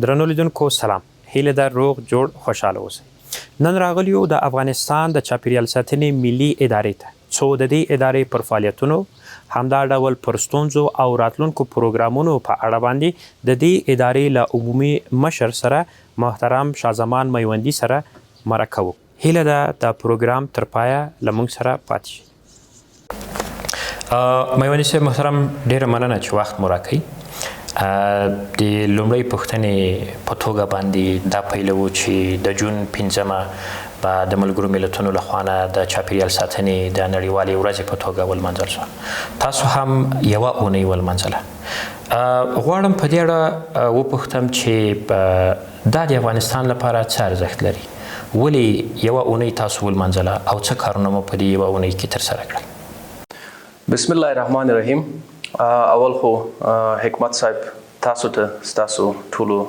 درنو لیدونکو سلام، هیله ده روغ جوړ خوشحاله اوسئ. نن راغلي یو د افغانستان د چاپیریال ساتنې ملي ادارې ته، څو د دې ادارې پر فعالیتونو، همدا ډول پر ستونزو او راتلونکو پروګرامونو په اړه باندې د دې ادارې له عمومي مشر سره محترم شاه زمان میوندي سره مرکه وکړو. هیله ده دا پروګرام تر پایه له موږ سره پاتې شئ. میوندي صاحب محترم، ډیره مننه چې وخت مو راکړئ. د لومړۍ پوښتنې په توګه باندې دا پیلوو چې د جون 5مه به د ملګرو ملتونو له خوا نه د چاپیریال ساتنې د نړیوالې ورځې په توګه ولمانځل شوه. تاسو هم یوه اونۍ ولمانځله. غواړم په دې اړه وپوښتم چې دا د افغانستان لپاره څه ارزښت لري؟ ولې یوه اونۍ تاسو ولمانځله او څه کارونه مو په دې یوه اونۍ کې ترسره کړل؟ بسم الله الرحمن الرحیم. اول خو حکمت صاحب، تاسو ته، ستاسو ټولو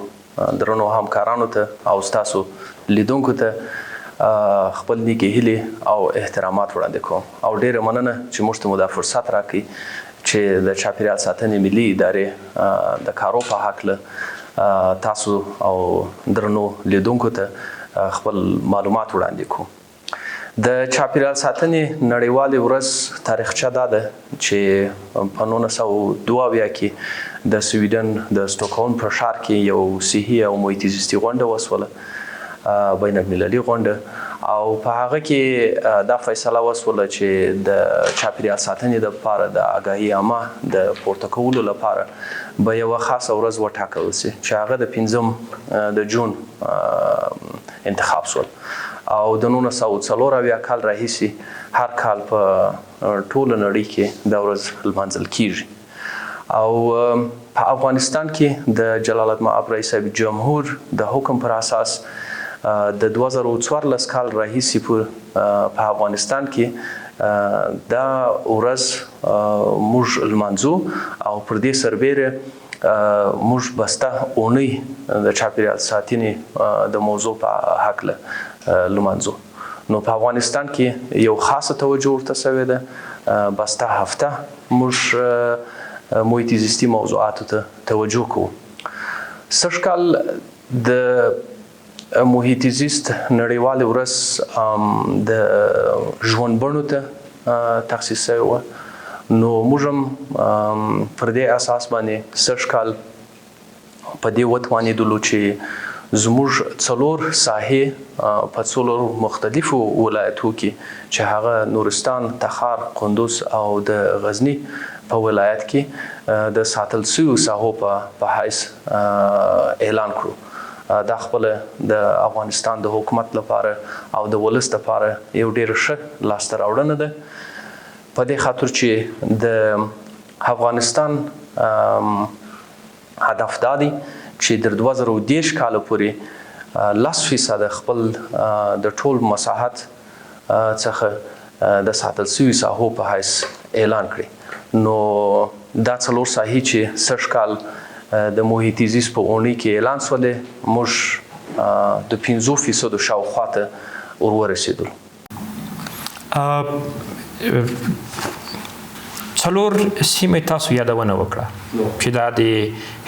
درنو همکارانو ته او ستاسو لیدونکو ته خپل نیکې هیلې او احترامات وړاندې کوم او ډیره مننه چې موږ ته مو دا فرصت راکړي چې د چاپیریال ساتنې ملي ادارې د کارو په هکله تاسو او درنو لیدونکو ته خپل معلومات وړاندې کړو. د چاپیریال ساتنې نړیوالې ورځ تاریخچه دا ده چې په 1972 کې د سویډن د ستوکهولم په ښار کې یو صحي او محیط زیستي غونډه وسوله، بین المللي غونډه، او په هغه کې دا فیصله وسوله چې د چاپیریال ساتنې لپاره د آګاهي عامه د پورته کولو لپاره به یوه خاصه ورځ وټاکل شي چې هغه د 5 د جون انتخاب شول. او د 1974 کال راهیسې هر کال په ټوله نړۍ کې دا ورځ لمانځل کیږي. او په افغانستان کې د جلالت مآب رئیس صاحب جمهور د حکم پر اساس د 2014 کال راهیسې په افغانستان کې دا ورځ موږ لمانځو او پر دې سربېره موږ بسته اونۍ د چاپیریال ساتنې د موضوع په هکله لمانځو. نو په افغانستان کې یو خاصه توجه ورته شوې ده. بسته هفته موږ محیط زیستي موضوعاتو ته توجه کوو. سږ کال د محیط زیست نړیوالې ورځ د ژوندبڼو ته تخصیص شوې وه، نو موږ هم پر دې اساس باندې سږ کال په دې وتوانېدلو چې زموږ 4 ساحې په 4 مختلفو ولایتو کې چې هغه نورستان، تخار، قندوز او د غزني په ولایت کې د ساتل شویو ساحو په حیث اعلان کړو. دا خپله د افغانستان د حکومت لپاره او د ولس لپاره یو ډېر ښه لاسته راوړنه ده، په دې خاطر چې د افغانستان هدف دا دی چې تر 2030 کال پورې 10% خپل د ټول مساحت څخه د ساتل شوي ساحو په حیث اعلان کړي. نو دا 4 ساحې چې سږ کال د محیط زیست په اونۍ کې اعلان شولې، موږ د 5% شاوخوا ته ور ورسېدلو. 4 سیمې تاسو یادونه وکړه چې دا د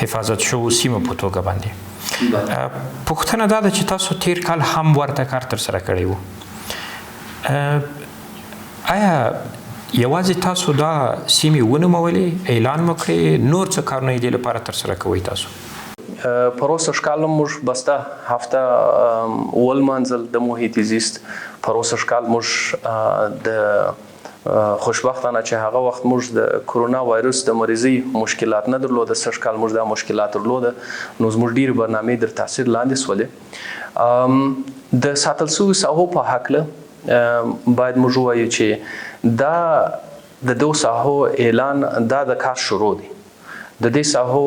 حفاظت شوو سیمو په توګه باندې. پوښتنه دا ده چې تاسو تیر کال هم ورته کار ترسره کړی وو، آیا یوازې تاسو دا سیمې ونومولې، اعلان مو کړې، نور څه کارونه یې دې لپاره ترسره کوئ تاسو؟ پروسږ کال هم موږ بسته هفته ولمانځل د محیط زیست. پروسږ کال موږ د خوشبختانه چې هغه وخت موږ د کرونا وایروس د مریضۍ مشکلات نه درلوده، سږ کال موږ دا مشکلات درلوده، نو زموږ ډېرې برنامې در تاثیر لاندې سولې. د ساتل شویو ساحو په هکله باید موږ ووایو چې دا د دو ساحو اعلان دا د کار شروع دی. د دې ساحو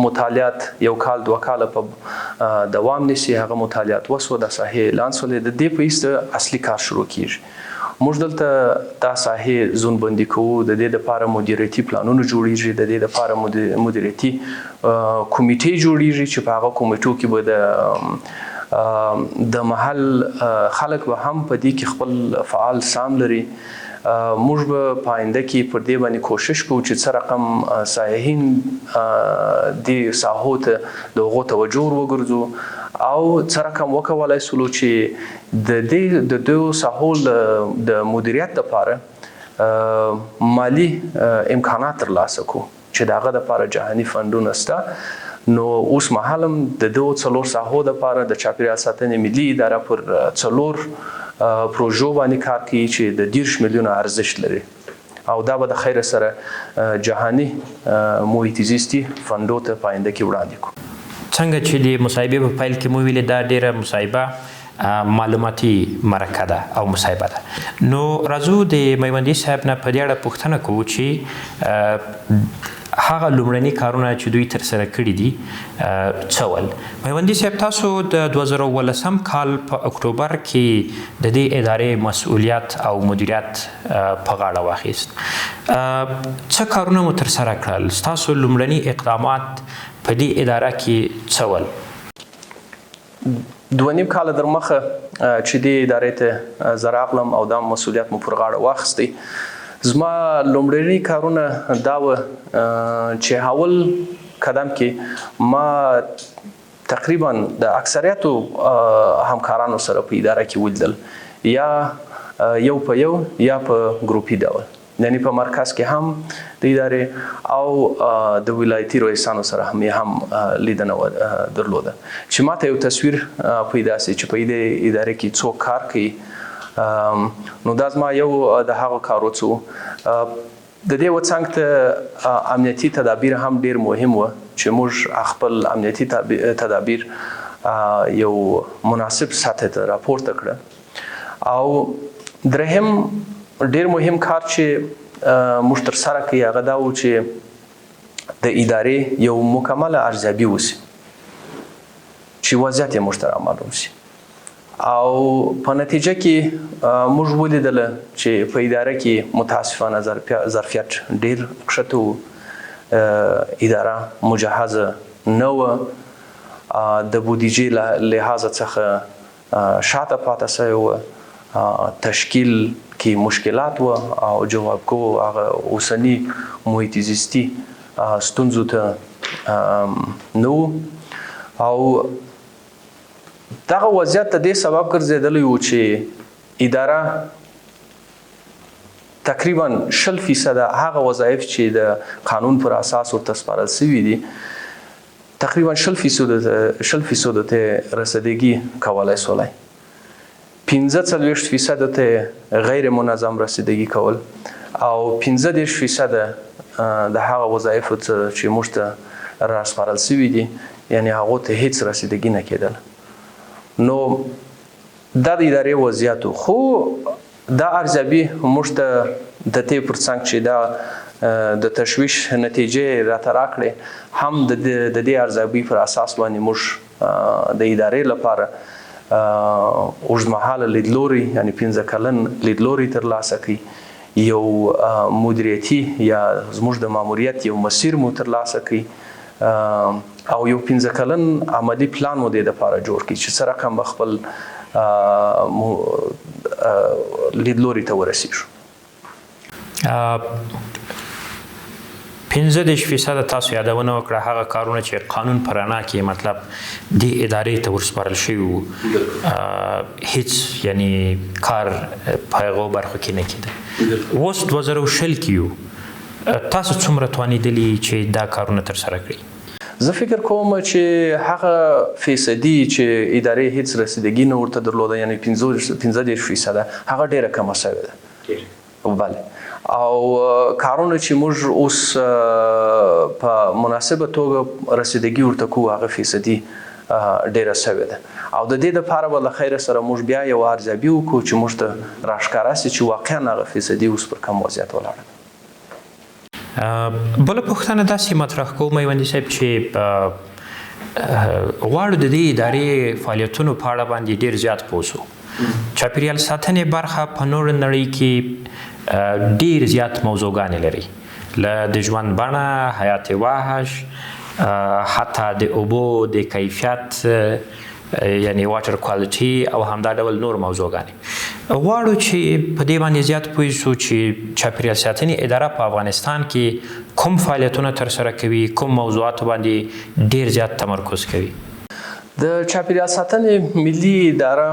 مطالعات یو کال دوه کاله په دوام نیسي، هغه مطالعات وسوه، دا ساحې اعلان سولې، د دې په ایسته اصلي کار شروع کیږي. موږ دلته دا ساحې زون بندي کوو، د دې دپاره مدیریتي پلانونه جوړیږي، د دې دپاره مدیریتي کمیټې جوړیږي چې په هغه کمیټو کې به د محل خلک به هم په دې کې خپل فعال سهم لري. موږ به په آینده کې پر دې باندې کوشش کوو چې څه رقم سایحین دې ساحو ته د هغو توجه ور وګرځو او څه رقم وکولای سولو چې د دې د دو ساحو د مدیریت لپاره مالي امکانات ترلاسه کړو چې د هغه لپاره جهاني فنډونه شته. نو اوس مهال هم د دغو 4 ساحو لپاره د چاپیریال ساتنې ملي اداره پر 4 پروژو باندې کار کوي چې د 30 میلیونه ارزښت لري او دا به د خیره سره جهاني محیط زیستي فنډو ته په آینده کې وړاندې کړو. څنګه چې د مصاحبې په پیل کې مو ویلې، دا ډېره مصاحبه معلوماتي مرکه ده او مصاحبه ده. نو راځو د میوندي صاحب نه په دې اړه پوښتنه کوو چې هغه لومړني کارونه چې دوی ترسره کړي دي څه ول؟ میوندي صاحب، تاسو د 2017 کال په اکتوبر کې د دې ادارې مسؤلیت او مدیریت په غاړه واخیست. څه کارونه مو ترسره کړل؟ ستاسو لومړني اقدامات په دې اداره کې څه ول؟ 2.5 کاله در مخه چې دې ادارې ته زه راغلم او دا مسؤلیت مو پر غاړه واخیستی، زما لومړني کارونه دا وه چې اول قدم کې ما تقریبا د اکثریتو همکارانو سره په اداره کې ولیدل، یا یو په یو یا په ګروپي ډول، یعنی په مرکز کې هم د ادارې او د ولایتي رئیسانو سره هم یې هم لیدنه درلوده چې ما ته یو تصویر پیدا سي چې په دې ادارې کې څوک کار کوي. نو دا زما یو د هغو کارو څه و. د دې وڅنګ ته امنیتي تدابیر هم ډیر مهم و چې موږ خپل امنیتي تدابیر یو مناسب سطح ته راپورته کړه. او درهم ډیر مهم کار چې موږ ترسره کړي هغه دا و چې د ادارې یو مکمله ارزیابي وشي چې وضعیت یې موږ ته رامعلوم شي. او په نتیجه کې موږ ولیدله چې په اداره کې متاسفانه ظرفیت ډیر کښته و، اداره مجهزه نه وه، د بودیجې له لحاظه څخه شاته پاته شوې وه، تشکیل کې مشکلات وه او جوابګو هغه اوسني محیط زیستي ستونزو ته نه وو. او دغه وضعیت د دې سبب ګرځېدلی و چې اداره تقریبا 20% هغه وظایف چې د قانون پر اساس ورته سپارل شوي دي، تقریبا 20% ته رسیدګي کولای سولای، 45% ته غیر منظم رسیدګي کول او 35% د هغه وظایفو څه چې موږ ته راسپارل شوي دي، یعنی هغو ته هیڅ رسیدګي نه کېدله. نو دا د ادارې وضعیت و. خو دا ارزیابي موږ ته د دې پر څنګ چې دا د تشویش نتیجې راته راکړې، هم د دې ارزیابي پر اساس باندې موږ د ادارې لپاره اوږدمهاله لیدلوری، یعنی 5 کلن لیدلوری ترلاسه کړي، یو مدیریتي یا زموږ د ماموریت یو مسیر مو ترلاسه کړي او یو 5 کلن عملي پلان مو دې دپاره جوړ کړي چې څه رقم به خپل لیدلوري ته ورسیږو. 35% تاسو یادونه وکړه، هغه کارونه چې قانون په رڼا کې مطلب دې ادارې ته ورسپارل شوي وو، هیڅ یعنی کار په هغو برخو کې نه کېده. اوس 2020 کې یو، تاسو څومره توانېدلي چې دا کارونه ترسره کړئ؟ زه فکر کوم چې هغه فیصدي چې ادارې هیڅ رسیدګي نه ورته درلوده، یعنی 35%، هغه ډېره کمه شوې ده. بله. او کارونه چې موږ اوس په مناسبه توګه رسیدګي ورته کوو، هغه فیصدي ډېره شوې ده. او د دې دپاره به له خیره سره موږ بیا یوه ارزیابي وکړو چې موږ ته راښکاره شي چې واقعا هغه فیصدي اوس پر کوم وضعیت ولاړه ده. بله پوښتنه داسې مطرح کوم میوندي صاحب چې غواړو د دې ادارې فعالیتونو په اړه باندې ډېر زیات پوه شو. چاپیریال ساتنې برخه په نوره نړۍ کې ډېر زیات موضوعګانې لري، له د ژوند بڼه، حیات وحش، حتی د اوبو د کیفیت، یعنی water quality او همدا ډول نور موضوعګانې. غواړو چې په دې باندې زیات پوه شو چې چاپیریال ساتنې اداره په افغانستان کې کوم فعالیتونه ترسره کوي، کوم موضوعاتو باندې ډیر زیات تمرکز کوي. د چاپیریال ساتنې ملي اداره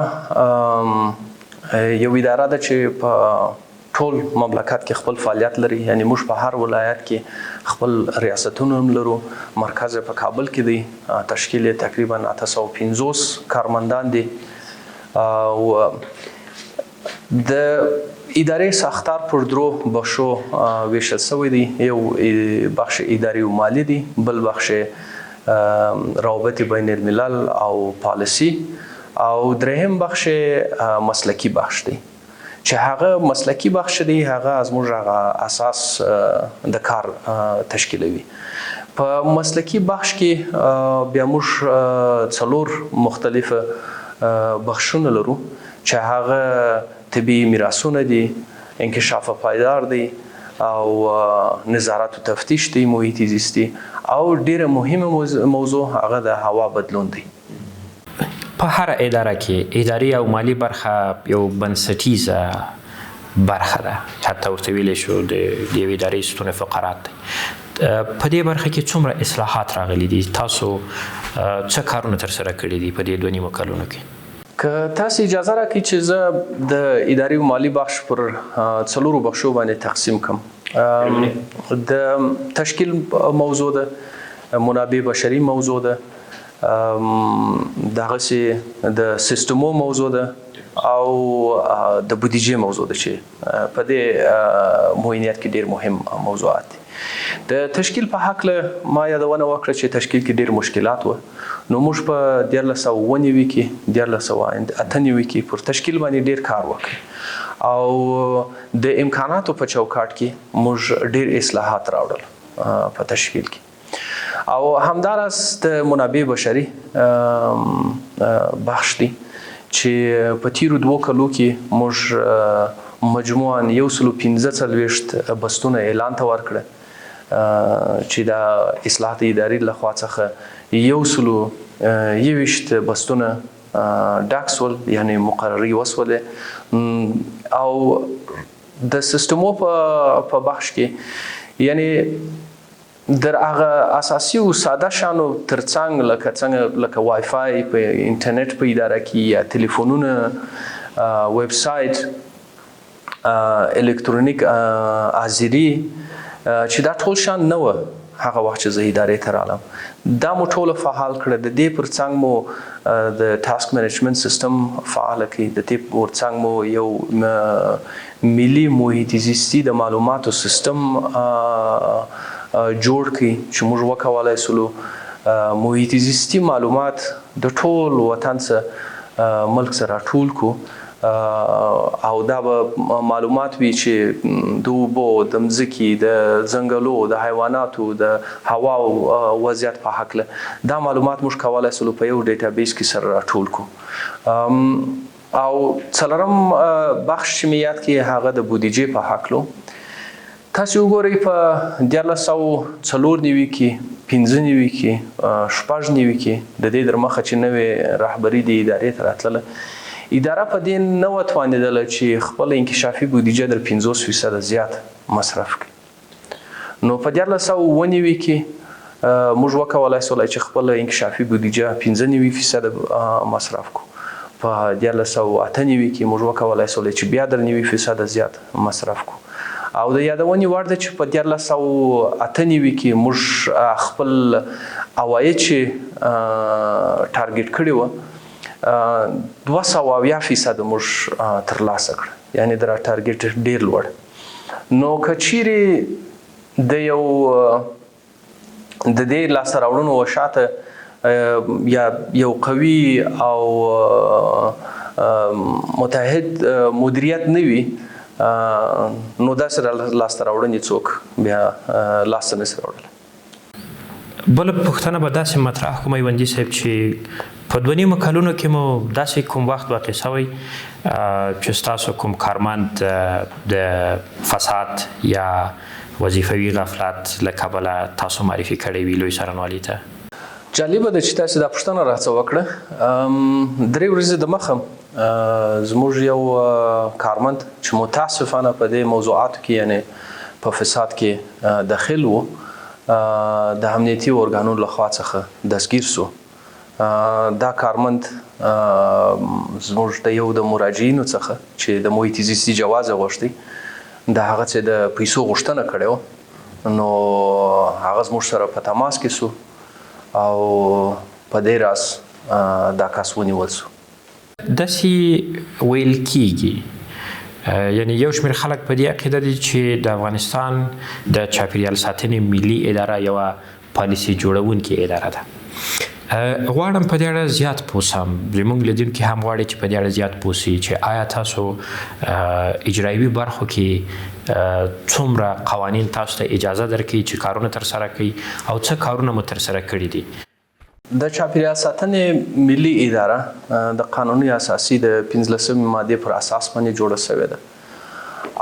یو اداره ده چې په ټول مملکت کې خپل فعالیت لري، یعنی موږ په هر ولایت کې خپل ریاستونه هم لرو. مرکز په کابل کې دی، تشکیل یې تقریبا 850 کارمندان دي. او د ادارې ساختار پر درو بخشو ویشل شوی دی. یو بخش اداري او مالي دی، بل بخش روابط بین الملل او پالیسي، او دریم بخش مسلکي بخش دی چې هغه مسلکي بخش دی، هغه زموږ هغه اساس د کار تشکیلوي. په مسلکي بخش کې بیا موږ څلور مختلف بخشونه لرو چې هغه طبیعي میراثونه دي، انکشاف پایدار دی، او نظارت و تفتیش دی محیط زیستی، او ډیره مهمه موضوع هغه د هوا بدلون دی. په هره اداره کې اداري او مالي برخه یو بنسټیزه برخه ده، حتی ورته ویلی شو د یوې ادارې ستون فقرات دی. په دې برخه کې څومره اصلاحات راغلي دي؟ تاسو څه کارونه ترسره کړي دي په دې 2.5 کلونو کې؟ که تاسو اجازه راکړئ چې زه د اداري او مالي بخش پر څلورو بخشو باندې تقسیم کړم. د تشکیل موضوع ده، منابع بشري موضوع ده، دغسې د سیستمو موضوع ده، او د بودیجې موضوع ده چې په دې معینیت کې ډېر مهم موضوعات دي. د تشکیل په هکله ما یادونه وکړه چې تشکیل کې ډېر مشکلات وو. نو موږ په 1397 کې، 1398 کې پر تشکیل باندې ډېر کار وکړ، او د امکاناتو په چوکاټ کې موږ ډېر اصلاحات راوړل په تشکیل کې. او همداراز د منابع بشري بخش دی چې په تیرو 2 کلو کې موږ مجموعاً 145 بستونه اعلان ته ورکړه چې دا اصلاحات اداري له خوا څخه 121 بستونه ډک سول، یعنی مقرري وسولې. او د سیستمو په بخش کې یعنی در هغه اساسي او ساده شانو ترڅنګ لکه څنګه لکه وای فای په انټرنیټ په اداره کې، یا تلیفونونه، ویب سایټ، الکترونیک حاضري، چې دا ټول شان نه وه هغه وخت چې زه ادارې ته رالم، دا مو ټوله فعال کړه. د دې پر څنګ مو د task management سیستم فعال کړ، د دې پر څنګ مو یو ملي محیط زیستي د معلوماتو سیستم جوړ کړ چې موږ وکولای شولو محیط زیستي معلومات د ټول وطن څخه ملک څخه راټول کړو، او دا به معلومات وي چې د اوبو، د مځکې، د ځنګلو، د حیواناتو، د هوا وضعیت په هکله دا معلومات موږ کولای شولو په یو database کې سره راټول کړو. او څلورم بخش چې مې یاد کړي هغه د بودیجې په هکله. تاسو وګورئ په 1394 کې، 95 کې، 96 کې د دې در مخه چې نوې رهبري د ادارې ته راتلله، اداره په دې نه وه توانېدله چې خپله انکشافي بودیجه در 50% زیات مصرف کړي. نو په 1397 کې موږ وکولای شولای چې خپله انکشافي بودیجه 95% مصرف کړو. په 1398 کې موږ وکولای شولای چې بیا در 90% زیات مصرف کړو. او د یادونې وړ ده چې په 1398 کې موږ خپل عواید چې target کړي وه، 270% موږ ترلاسه کړه، یعنې د target ډېر لوړ. نو که چیرې د یو د دې لاسته راوړنو وشاته یا یو قوي او متحد مدیریت نه وي، نو داسې لاسته راوړنې څوک بیا لاسته نه شي راوړلی. بله پوښتنه به داسې مطرح کوم میوندي صاحب چې په 2.5 کلونو کې مو داسې کوم وخت واقع شوی چې ستاسو کوم کارمند د فساد یا وظیفوي غفلت له کبله تاسو معرفي کړی وي لوی څارنوالي ته؟ جالبه ده چې تاسو دا پوښتنه راڅخه وکړه. 3 ورځې د مخه زموږ یو کارمند چې متاسفانه په دې موضوعاتو کې، یعنی په فساد کې دخیل وو، د امنیتي ارګانونو له خوا څخه دستګیر سو. دا کارمند زموږ د یو د مراجعینو څخه چې د محیط زیستي جواز یې غوښتی، د هغه څخه د پیسو غوښتنه کړې وه، نو هغه زموږ سره په تماس کې سو او په دې راز دا کس ونیول سو. داسې ویل کیږي، یعنی یو شمېر خلک په دې عقیده دي چې د افغانستان د چاپیریال ساتنې ملي اداره یوه پالیسي جوړونکې اداره ده. غواړم په دې اړه زیات پوه سم، زموږ لیدونکي هم غواړي چې په دې اړه زیات پوه سي چې آیا تاسو اجرایوي برخو کې څومره قوانین تاسو ته اجازه درکوي چې کارونه ترسره کړئ او څه کارونه مو ترسره کړي دي؟ د چاپیریال ساتنې ملي اداره د قانوني اساسي د 15مې مادې پر اساس باندې جوړه شوې ده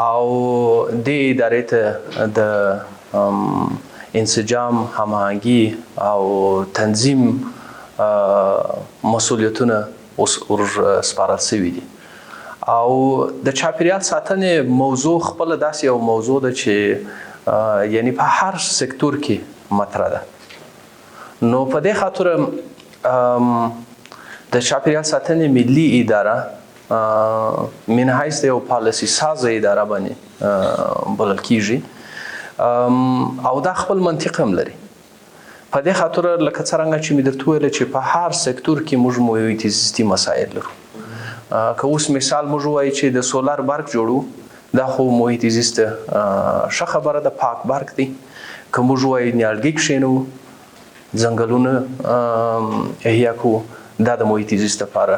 او دې ادارې ته د انسجام، هماهنګي او تنظیم مسولیتونه اوس ور سپارل شوي دي. او د چاپیریال ساتنې موضوع خپله داسې یو موضوع ده چې یعنی په هر سکتور کې مطرح ده. نو په دې خاطر د چاپیریال ساتنې ملي اداره من حیث د یو پالیسي سازه اداره باندې بلل کیږي او دا خپل منطق هم لري. په دې خاطر لکه څرنګه چې مې درته وویل چې په هر سکتور کې موږ محیط زیستي مسایل لرو. که اوس مثال موږ ووایو چې د سولر برق جوړو، دا خو محیط زیست ښه خبره ده، پاک برق دی. که موږ ووایو نیالګي کښېنوو، ځنګلونه احیا کوو، دا د محیط زیست لپاره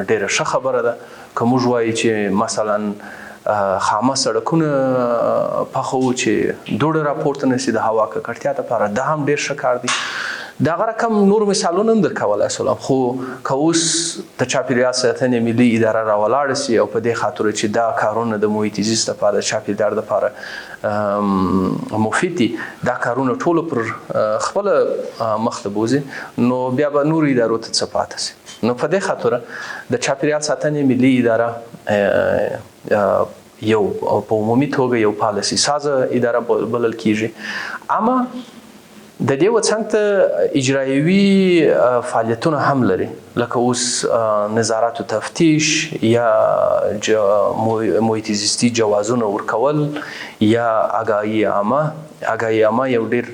ډېره ښه خبره ده. که موږ وایو چې مثلا خامه سړکونه پخوو چې دوړه راپورته نه شي د هوا ککړتیا لپاره، دا هم ډېر ښه کار دی. دغه رقم نور مثالونه هم درکولای شم، خو که اوس د چاپیریال ساتنې ملي اداره راولاړه شي او په دې خاطر چې دا کارونه د محیط زیست لپاره، د چاپیریال لپاره مفید دي، دا کارونه ټول پر خپله مخ ته بوځي، نو بیا به نورو ادارو ته څه پاتې شي. نو په دې خاطر د چاپیریال ساتنې ملي اداره یو په عمومي توګه یو پالیسي سازه اداره بلل کیږي. اما د دې وڅنګ ته اجرایوي فعالیتونه هم لري، لکه اوس نظارت و تفتیش یا محیط زیستي جوازونه ورکول یا آګاهي عامه. آګاهي عامه یو ډیر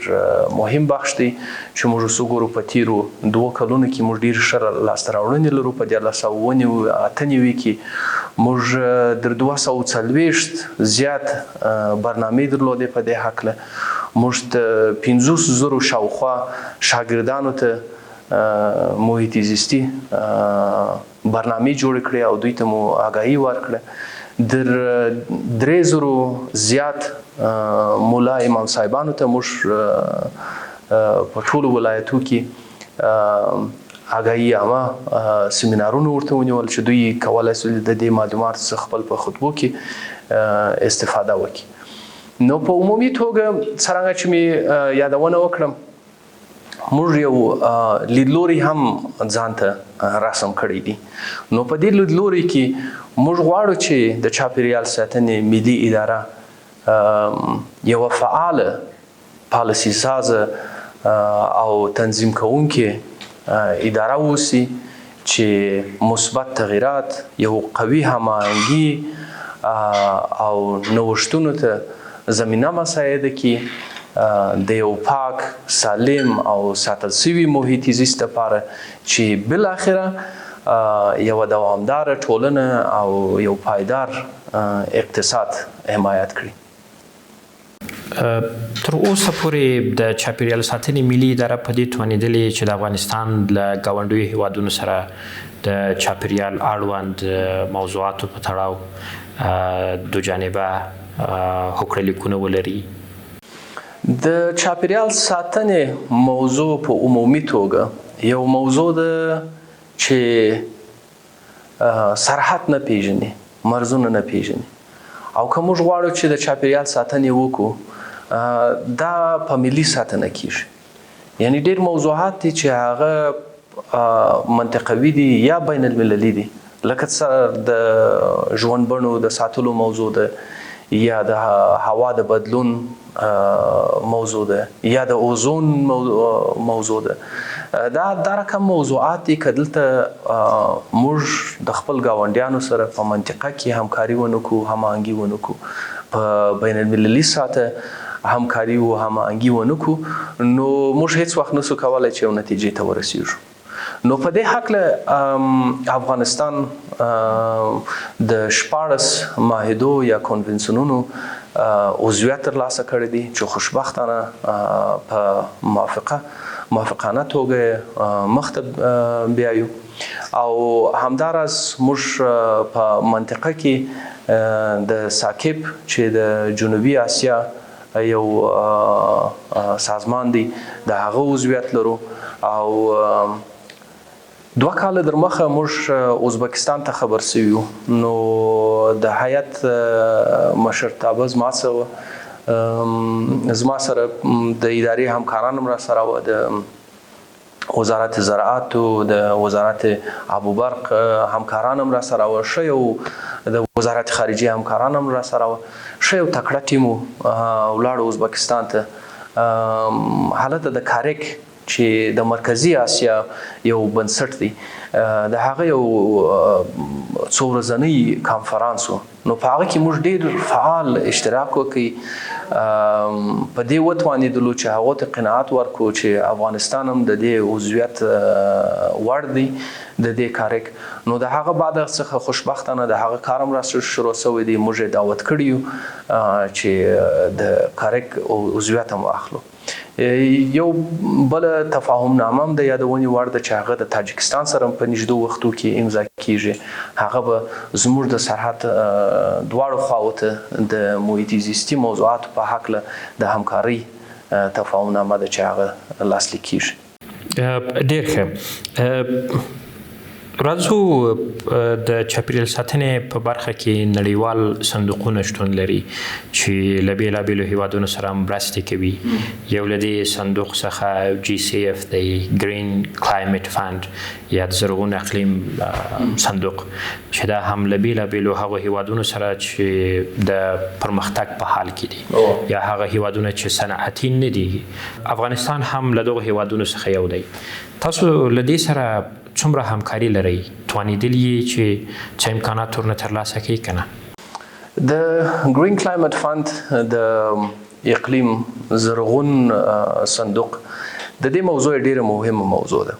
مهم بخش دی چې موږ اوس وګورو په تیرو 2 کلونو کې موږ ډیر ښه لاسته راوړنې لرو. په 1398 کې موږ در 240 زیات برنامې درلودې. په دې هکله موږ ته 50,000 شاوخوا شاګردانو ته محیط زیستي برنامې جوړې کړې او دوی ته مو آګاهي ورکړه. در 3,000 زیات مولا امام صاحبانو ته موږ په ټولو ولایتو کې آګاهي عامه سیمینارونه ورته ونیول چې دوی کولای شي د دې معلوماتو څخه خپل په خطبو کې استفاده وکړي. نو په عمومي توګه څرنګه چې مې یادونه وکړم، موږ یو لیدلوری هم ځان ته رسم کړی دی. نو په دې لیدلوري کې موږ غواړو چې د چاپیریال ساتنې ملي اداره یوه فعاله پالیسي سازه او تنظیم کوونکې اداره اوسي چې مثبت تغیرات، یو قوي هماهنګي او نوښتونو ته زمینه مساعده کړي، د یو پاک، سالم او ساتل شوي محیط زیست لپاره چې بالاخره یوه دوامداره ټولنه او یو پایدار اقتصاد حمایت کړي. تر اوسه پورې د چاپیریال ساتنې ملي اداره په دې توانېدلې چې د افغانستان له ګاونډیو هیوادونو سره د چاپیریال اړوند موضوعاتو په تړاو دوجانبه هوکړه لیکونه ولري؟ د چاپیریال ساتنې موضوع په عمومي توګه یو موضوع ده چې سرحد نه پیژني، مرزونه نه پیژني، او که موږ غواړو چې د چاپیریال ساتنې وکړو، دا په ملي ساتنه کیږي. یعنی ډیر موضوعات دي چې هغه منطقوي دي یا بین المللي دي، لکه د ژوندبڼو د ساتلو موضوع ده، یا د هوا د بدلون موضوع ده، یا د اوزون موضوع ده. دا دا رقم موضوعات دي، که دلته موږ د خپل ګاونډیانو سره په منطقه کې همکاري ونه کړو، هماهنګي ونه کړو، په بین المللي سطح همکاري او هماهنګي ونه کړو، نو موږ هیڅ وخت نشو کولای چې یو نتیجې ته ورسیږو. نو په دې هکله افغانستان د 16 معاهدو یا کنوانسیونونو عضویت ترلاسه کړی دی، چې خوشبختانه په موافقانه توګه مخته بیایو. او همداراز موږ په منطقه کې د ساکیب، چې د جنوبي اسیا یو سازمان دی، د هغه عضویت لرو. او 2 کاله در مخه موږ ازبکستان ته خبر شوي یو، نو د هیئت مشرتابه زما سره، زما سره د ادارې همکاران هم را سره وه، د وزارت زراعت او د وزارت آب و برق همکاران هم را سره وه، ښه یو د وزارت خارجه همکاران هم را سره وه، ښه یو تکړه ټیم و. ولاړو ازبکستان ته. هلته د کاریک، چې د مرکزي اسیا یو بنسټ دی، د هغه یو څو ورځنی کانفرانس و. نو په هغه کې موږ ډیر فعال اشتراک وکړ، په دې وتوانېدلو چې هغو ته قناعت ورکړو چې افغانستان هم د دې عضویت وړ دی، د دې کاریک. نو د هغه بعد څخه خوشبختانه د هغه کار هم را شروع شوی دی. موږ یې دعوت کړي یو چې د کاریک عضویت هم واخلو. یو بل تفاهم نامه هم د یادونې وړ ده، چې هغه د تاجکستان سره په نږدو وختو کې امضا کیږي. هغه به زموږ د سرحد دواړو خواوو ته د محیط زیستي موضوعاتو په هکله د همکارۍ تفاهم نامه ده چې هغه لاسلیک کیږي. ډیر ښه. راځو د چاپیریال ساتنې په برخه کې نړیوال صندوقونه شتون لري چې له بېلابېلو هیوادونو سره مرستې کوي. یو له دې صندوق څخه جي سي اف دی، ګرین کلایمیټ فند یا د زرغون اقلیم صندوق، چې دا هم له بېلابېلو هغو هیوادونو سره چې د پرمختګ په حال کې دي یا هغه هیوادونه چې صنعتي نه دي، افغانستان هم له دغو هیوادونو څخه یو دی. تاسو له دې سره څومره همکاري لرئ؟ توانېدلي یې چې څه امکانات ورنه ترلاسه کړئ که نه؟ د ګرین کلایمټ فند، د اقلیم زرغون صندوق، د دې موضوع ډیره مهمه موضوع ده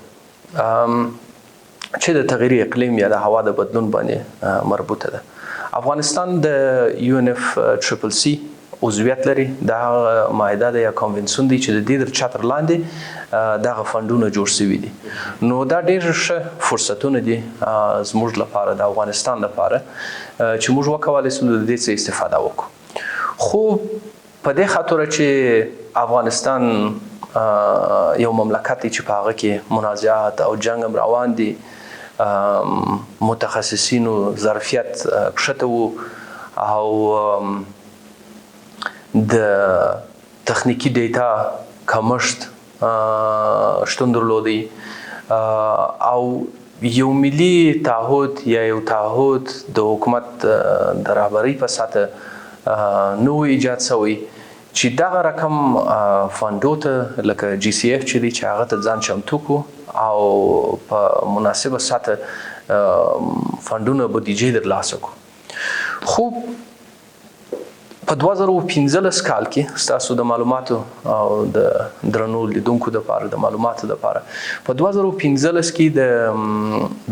چې د تغییر اقلیم یا د هوا د بدلون باندې مربوطه ده. افغانستان د یو ان اف ټریپل سی عضویت لري. دا هغه معاهده ده یا کنوانسیون دی چې د دې تر چتر لاندې دغه فندونه جوړ شوي دي. نو دا ډېر ښه فرصتونه دي زموږ لپاره، د افغانستان لپاره، چې موږ وکولای شو د دې څخه استفاده وکړو. خو په دې خاطر چې افغانستان یو مملکت دی چې په هغه کې منازعات او جنګ هم روان دي، متخصصینو ظرفیت کښته وو او د تخنیکي ډیټا کمښت شتون درلودی، او یو ملي تعهد یا یو تعهد د حکومت د رهبرۍ په سطح نه و ایجاد شوی چې دغه رقم فندو ته، لکه جي سي اف چې دی، چې هغه ته ځان چمتو کړو او په مناسبه سطح فندونه، بودیجې ترلاسه کړو. خو په 2015 کال کې، ستاسو د معلوماتو او د درنو لیدونکو دپاره د معلوماتو دپاره، په 2015 کې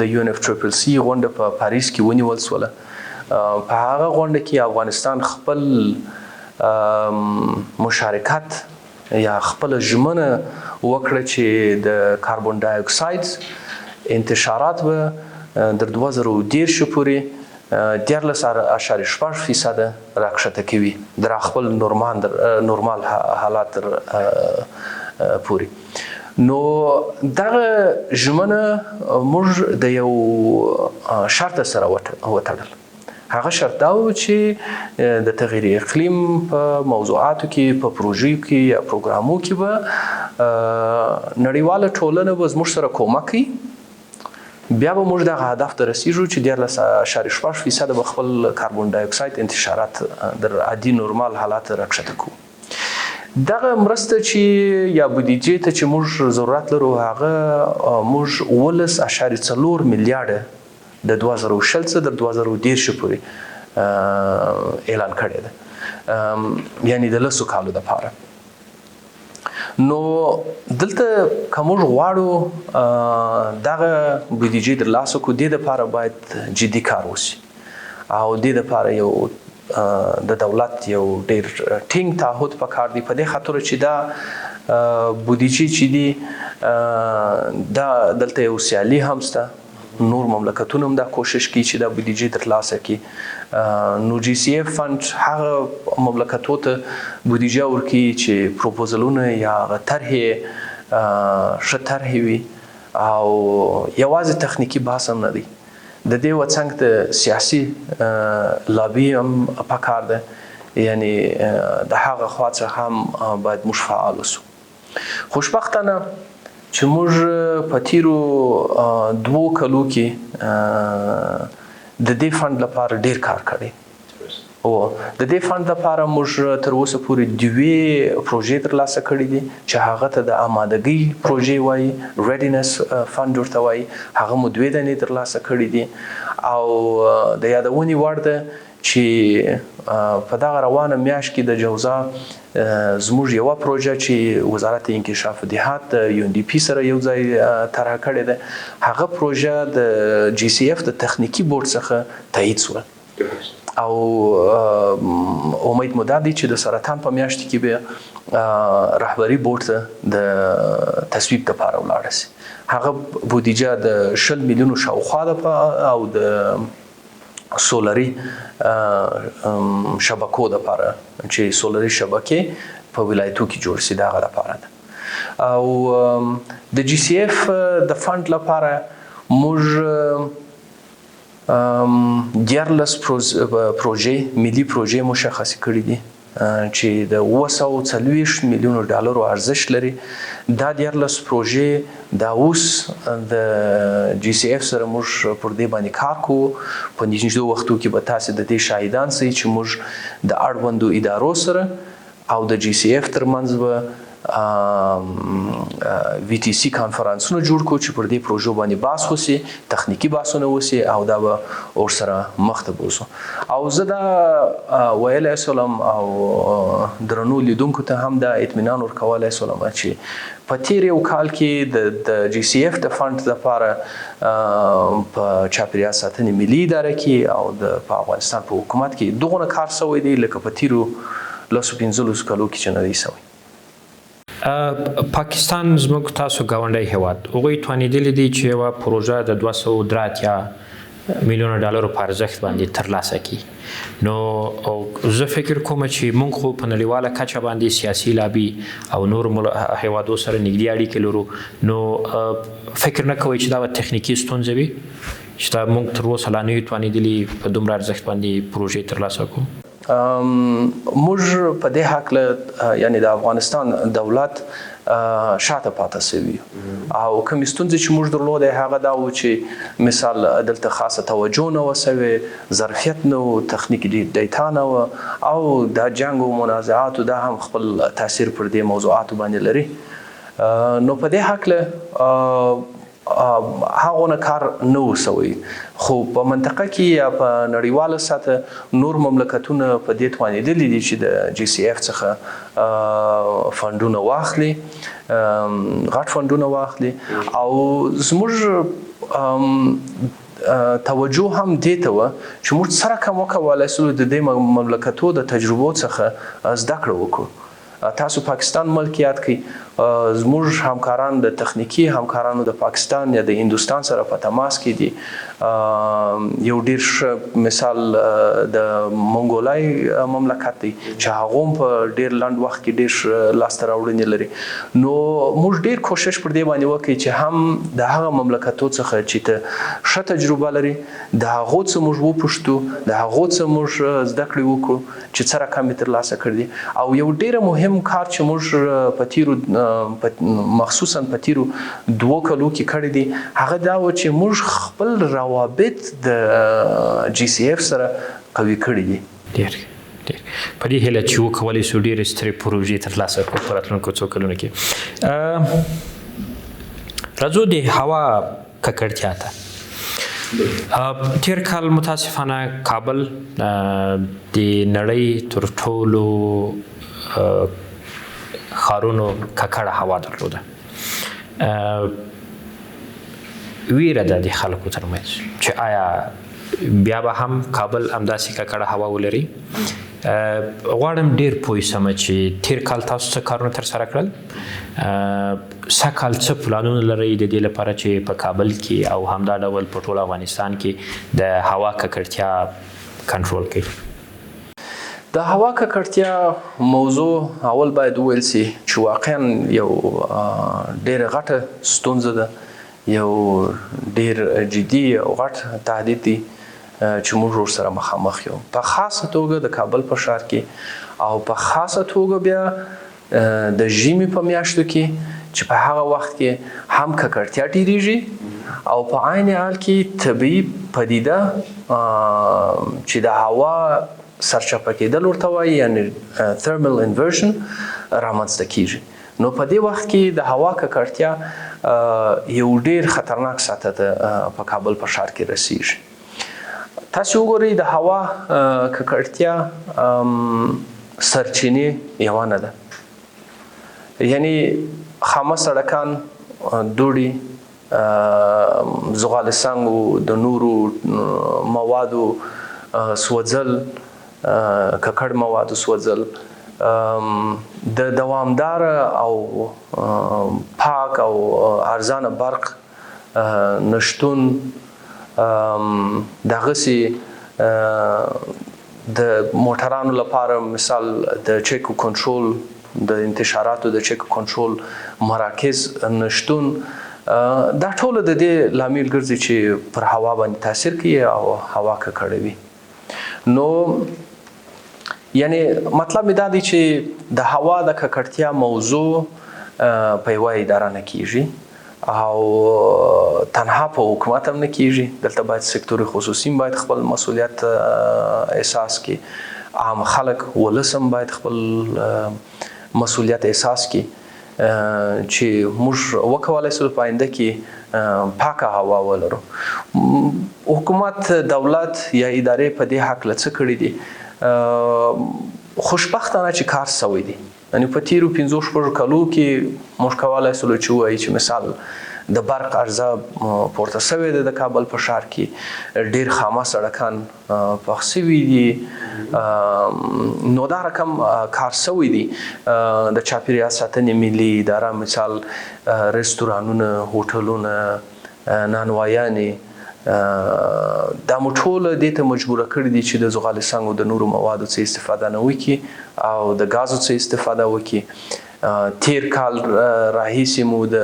د یو ان اف ټریپل سی غونډه په پاریس کې ونیول شوله. په هغه غونډه کې افغانستان خپل مشارکت یا خپل ژمنه وکړه چې د کاربن ډای اکساید انتشارات به در 2030 پورې 13.6% راکښته کوي، در خپل نورمال حالات پورې. نو دغه ژمنه موږ د یو شرط سره وتړل. هغه شرط دا و چې د تغییر اقلیم په موضوعاتو کې، په پروژو کې یا پروګرامو کې به نړیواله ټولنه به زموږ سره کومک کوي. بیا به موږ دغه هدف ته رسیږو چې 13.6 فیصده به خپل کاربن ډای اکساید انتشارات در عادي نورمال حالت راکښته کوو. دغه مرسته چې یا بودیجې ته چې موږ ضرورت لرو هغه موږ 17.4 میلیارډ د 2020 څخه تر 2030 پورې اعلان کړی ده، یعنی د 10 کالو دپاره. نو دلته که موږ غواړو دغه بودیجې ترلاسه کړو، دې دپاره باید جدي کار وشي او دې دپاره یو د دولت یو ډیر ټینګ تعهد پکار دی، په دې خاطر چې دا بودیجې چې دي دا دلته یو سیالي هم شته، نور مملکتونه هم دا کوشش کوي چې دا بودیجې ترلاسه کړي. نو جي سي اف فند هغه مملکتو ته بودیجه ورکوي چې پروپوزلونه یا هغه طرحې ښه طرحې وي او یوازې تخنیکي بحث هم نه دی، د دې وڅنګ ته سیاسي لابي هم پکار ده، یعنی د هغه خوا څخه هم باید موږ فعال اوسو. خوشبختانه چې موږ په تیرو 2 کلو کې د دې فند لپاره ډیر کار کړی. او د دې فند لپاره موږ تر اوسه پورې 2 پروژې ترلاسه کړې دي چې هغه ته د آمادګۍ پروژې وایي، ریډینس فند ورته وایي، هغه مو 2 دانې ترلاسه کړې دي. او د یادونې وړ ده چې په دغه روانه میاشت کې د جوزا زموږ یوه پروژه چې وزارت انکشاف دهات د یو ان ډي پي سره یو ځای طرح کړې ده، هغه پروژه د جي سي اف د تخنیکي بورډ څخه تایید شوه او امید مو دا دی چې د سرطان په میاشت کې به رهبري بورډ ته د تصویب لپاره ولاړه شي. هغه بودیجه د 20 میلیونو شاوخوا ده او د سولري شبکو دپاره چې سولري شبکې په ولایتو کې جوړ شي د هغه دپاره ده. او د جي سي اف د فند لپاره موږ 13 پروژې، ملي پروژې مشخصې کړې دي چې د 740 میلیونو ډالرو ارزش لري. دا 13 پروژې دا اوس د جي سي اف سره موږ پر دې باندې کار کوو. په نږدې وختو کې به تاسې د دې شاهدان سئ چې موږ د اړوندو ادارو سره او د جي سي اف ترمنځ به وي ټي سي کانفرانسونه جوړ کړو چې پر دې پروژو باندې بحث وشي، تخنیکي بحثونه وشي او دا به ورسره مخته بوځو. او زه دا ویلی سولم او درنو لیدونکو ته هم دا اطمینان ورکولی سولم چې په تیر یو کال کې د جي سي اف د فند لپاره په چاپیریال ساتنې ملي اداره کې او د په افغانستان په حکومت کې دغونه کار سوی دی لکه په تیرو 10 15 کلو کې چې نه دی سوی. پاکستان زموږ تاسو ګاونډی هیواد، هغوی توانېدلي دي چې یوه پروژه د 283 میلیونه ډالرو په ارزښت باندې ترلاسه کړي. نو زه فکر کوم چې موږ خو په نړیواله کچه باندې سیاسي لابي او نورو هیوادو سره نږدې اړیکې لرو، نو فکر نه کوئ چې دا به تخنیکي ستونزه وي چې دا موږ تر اوسه لا نه یو توانېدلي په دومره ارزښت باندې پروژې ترلاسه کړو؟ موږ په دې هکله یعنی د افغانستان دولت شاته پاته سوي او کومې ستونزې چې موږ درلودې هغه دا و چې مثال دلته خاصه توجه نه وه سوې، ظرفیت نه و، تخنیکي ډیټا نه وه او دا جنګ او منازعاتو دا هم خپل تاثیر پر دې موضوعاتو باندې لري. نو په دې هکله هغونه کار نه و سوی، خو په منطقه کې یا په نړیواله سطح نور مملکتونه په دې توانېدلي دي چې د جي سي اف څخه فندونه واخلي، غټ فندونه واخلي. او زموږ توجه هم دې ته وه چې موږ څه رقم وکولای سو د دې مملکتو د تجربو څخه زده کړه وکړو. تاسو پاکستان ملک یاد کړئ، زموږ همکاران د تخنیکي همکارانو د پاکستان یا د هندوستان سره په تماس کې دي. یو ډیر ښه مثال د منګولای مملکت دی چې هغه هم په ډیر لنډ وخت کې ډیر ښه لاسته راوړنې لري. نو موږ ډیر کوشش پر دې باندې وکړي چې هم د هغه مملکتو څخه چې ته ښه تجربه لري د هغو څه موږ وپوښتو، د هغو څه موږ زده کړې وکړو چې څه رقم یې ترلاسه کړي دي. او یو ډیره مهمه مهم کار چې موږ په تیرو مخصوصا په تیرو 2 کلو کې کړی دی، هغه دا و چې موږ خپل روابط د جي سي اف سره قوي کړي دي. ډېر ډېر په دې هیله چې وکولی شو ډېرې سترې پروژې ترلاسه کړو په راتلونکو څو کلونو کې. راځو د هوا ککړتیا ته. تیر کال متاسفانه کابل د نړۍ تر ټولو ښارونو ککړه هوا درلوده. ویره ده د خلکو ترمنځ چې آیا بیا به هم کابل همداسې ککړه هوا ولري. غواړم ډیر پوه شم چې تیر کال تاسو څه کارونه ترسره کړل، سږ کال څه پلانونه لرئ د دې لپاره چې په کابل کې او همدا ډول په ټول افغانستان کې د هوا ککړتیا کنټرول کړئ؟ د هوا ککړتیا موضوع اول باید وویل شي چې واقعا یو ډېره غټه ستونزه ده، یو ډېر جدي او غټ تهدید دی چې موږ ورسره مخامخ یو، په خاصه توګه د کابل په ښار کې او په خاصه توګه بیا د ژمي په میاشتو کې چې په هغه وخت کې هم ککړتیا ډېرېږي او په عین حال کې طبیعي پدیده چې د هوا سرچپه کېدل ورته وایي، یعنې thermal inversion رامنځته کېږي. نو په دې وخت کې د هوا ککړتیا یو ډېر خطرناک سطح ته په کابل په ښار کې رسیږي. تاسو وګورئ د هوا ککړتیا سرچینې یوه نه ده، یعنی خامه سړکان، دوړي، زغال سنګو، د نورو موادو سوځل، ککړ موادو سوځل، د دوامداره او پاک او ارزانه برق نشتون، دغسې د موټرانو لپاره مثال د چک او کنټرول، د انتشاراتو د چک او کنټرول مراکز نشتون، دا ټوله د دې لامل ګرځي چې پر هوا باندې تاثیر کوي او هوا ککړوي. نو یعنی مطلب مې دا دی چې د هوا د ککړتیا موضوع په یوه اداره نه کیږي او تنها په حکومت هم نه کیږي. دلته باید سکتور خصوصي باید خپل مسؤلیت احساس کړي، عام خلک ولس هم باید خپل مسؤلیت احساس کړي چې موږ وکولای شو په آینده کې پاکه هوا ولرو. حکومت، دولت یا ادارې په دې هکله څه کړي دي؟ خوشبختانه چې کار سوی دی. یعنی په تیرو 5-6 کلو کې موږ کولای شو چې ووایو چې مثال د برق عرضه پورته سوې ده د کابل په ښار کې، ډېر خامه سړکان پخ سوي دي، نو دا رقم کار سوی دی. د چاپیریال ساتنې ملي اداره مثال رستورانونه، هوټلونه، نانوایانې، دا مو ټول دې ته مجبوره کړي دي چې د زغال سنګو د نورو موادو څخه استفاده نه وکړي او د ګازو څخه استفاده وکړي. تیر کال راهیسې مو د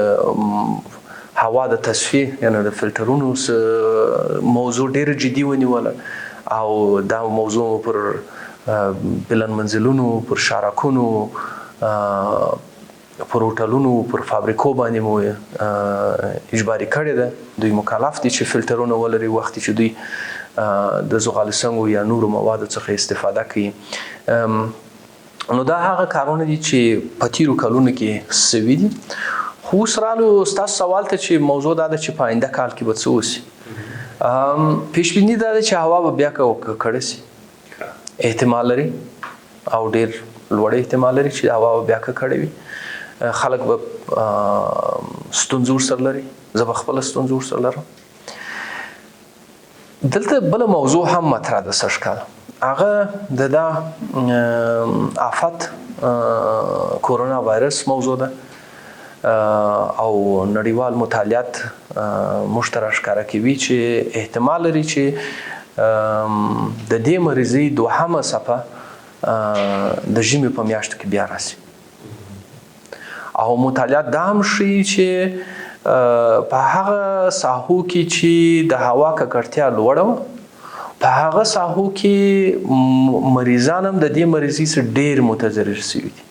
هوا د تصفیې یعنی د فلټرونو موضوع ډېره جدي ونیوله او دا موضوع مو پر بلند منزلونو، پر شارکونو، پر هوټلونو، پر فابریکو باندې مو اجباري کړې ده. دوی مکلف دي چې فلټرونه ولري وخت چې دوی د زغال سنګو یا نورو موادو څخه استفاده کوي. نو دا هغه کارونه دي چې په تیرو کلونو کې سوي دي. خو اوس رالو ستاسو سوال ته چې موضوع دا ده چې په آینده کال کې به څه وسي. پیشبیني دا ده چې هوا به بیا ککړه سي، احتمال لري او ډېر لوړ احتمال لري چې هوا به بیا ککړه وي. خلک به ستونزې ورسره لري، زه به خپله ستونزې ورسره لرم. دلته بله موضوع هم مطرح ده سږ کال، هغه د دا آفت کورونا وایرس موضوع ده او نړیوال مطالعات موږ ته راښکاره کوي چې احتمال لري چې د دې مریضۍ دوهمه څپه د ژمي په میاشتو کې بیا راسي. او مطالعات دا هم ښیي چې په هغه ساحو کې چې د هوا ککړتیا لوړه وه، په هغه ساحو کې مریضان هم د دې مریضۍ څخه ډېر متضرر شوي دي.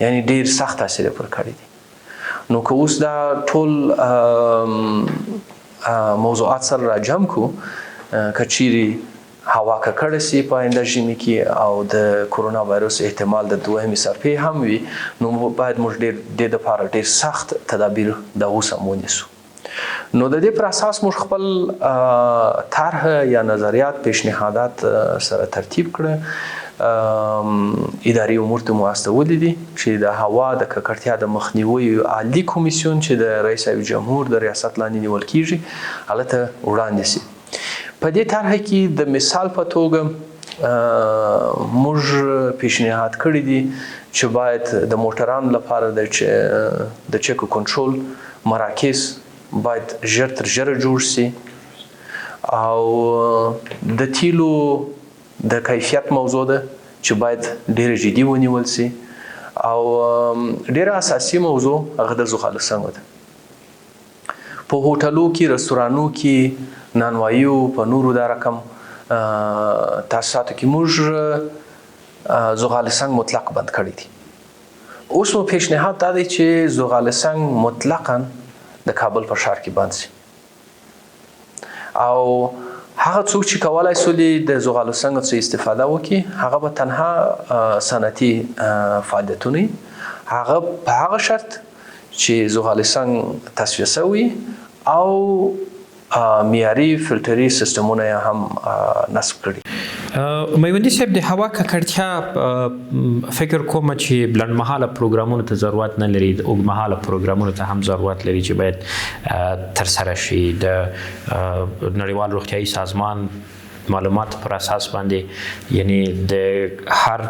یعنی ډیر سخت تاثیر پر کړی دی. نو که اوس دا ټول موضوعات سره راجم کو، که چیرې هوا ککړه سي په آینده ژمي کې او د کرونا وایرس احتمال د دوهمې څپې هم وي، نو باید موږ ډیر دې دپاره ډیر سخت تدابیر د اوس هم ونیسو. نو د دې پر اساس موږ خپل طرح یا نظریات، پیشنهادات سره ترتیب کړه، اداري امور ته مو استولي دي چې د هوا د ککړتیا د مخنیوي عالي کمیسیون چې د رئیس صاحب جمهور د ریاست لاندې نیول کیږي هلته وړاندې سي. په دې طرحه کې د مثال په توګه موږ پیشنهاد کړی دي چې باید د موټرانو لپاره د چک کنټرول مراکز باید ژر تر ژره جوړ سي او د تیلو د کیفیت موضوع ده چې باید ډیره جدي ونیول سي او ډیره اساسي موضوع هغه د زغال سنګ ده. په هوټلو کې، رستورانو کې، نانوایو، په نورو دا رقم تاسیساتو کې موږ زغال سنګ مطلق بند کړی دی. اوس مو پیشنهاد دا دی چې زغال سنګ مطلقاً د کابل په ښار کې بند سي او هغه څوک چې کولای سولې د زغال سنګ څخه استفاده وکړي هغه به تنها صنعتي فعالیتونه، هغه په هغه شرط چې زغال سنګ تصفیه سوي او معیاري فلټري سیستمونه یې هم نصب کړي. میوندي صاحب، د هوا ککړتیا فکر کوم چې لنډمهاله پروګرامونو ته ضرورت نه لري، اوږدمهاله پروګرامونو ته هم ضرورت لري چې باید ترسره شي. د نړیوال روغتیایي سازمان معلومات پر اساس باندې یعنی د هر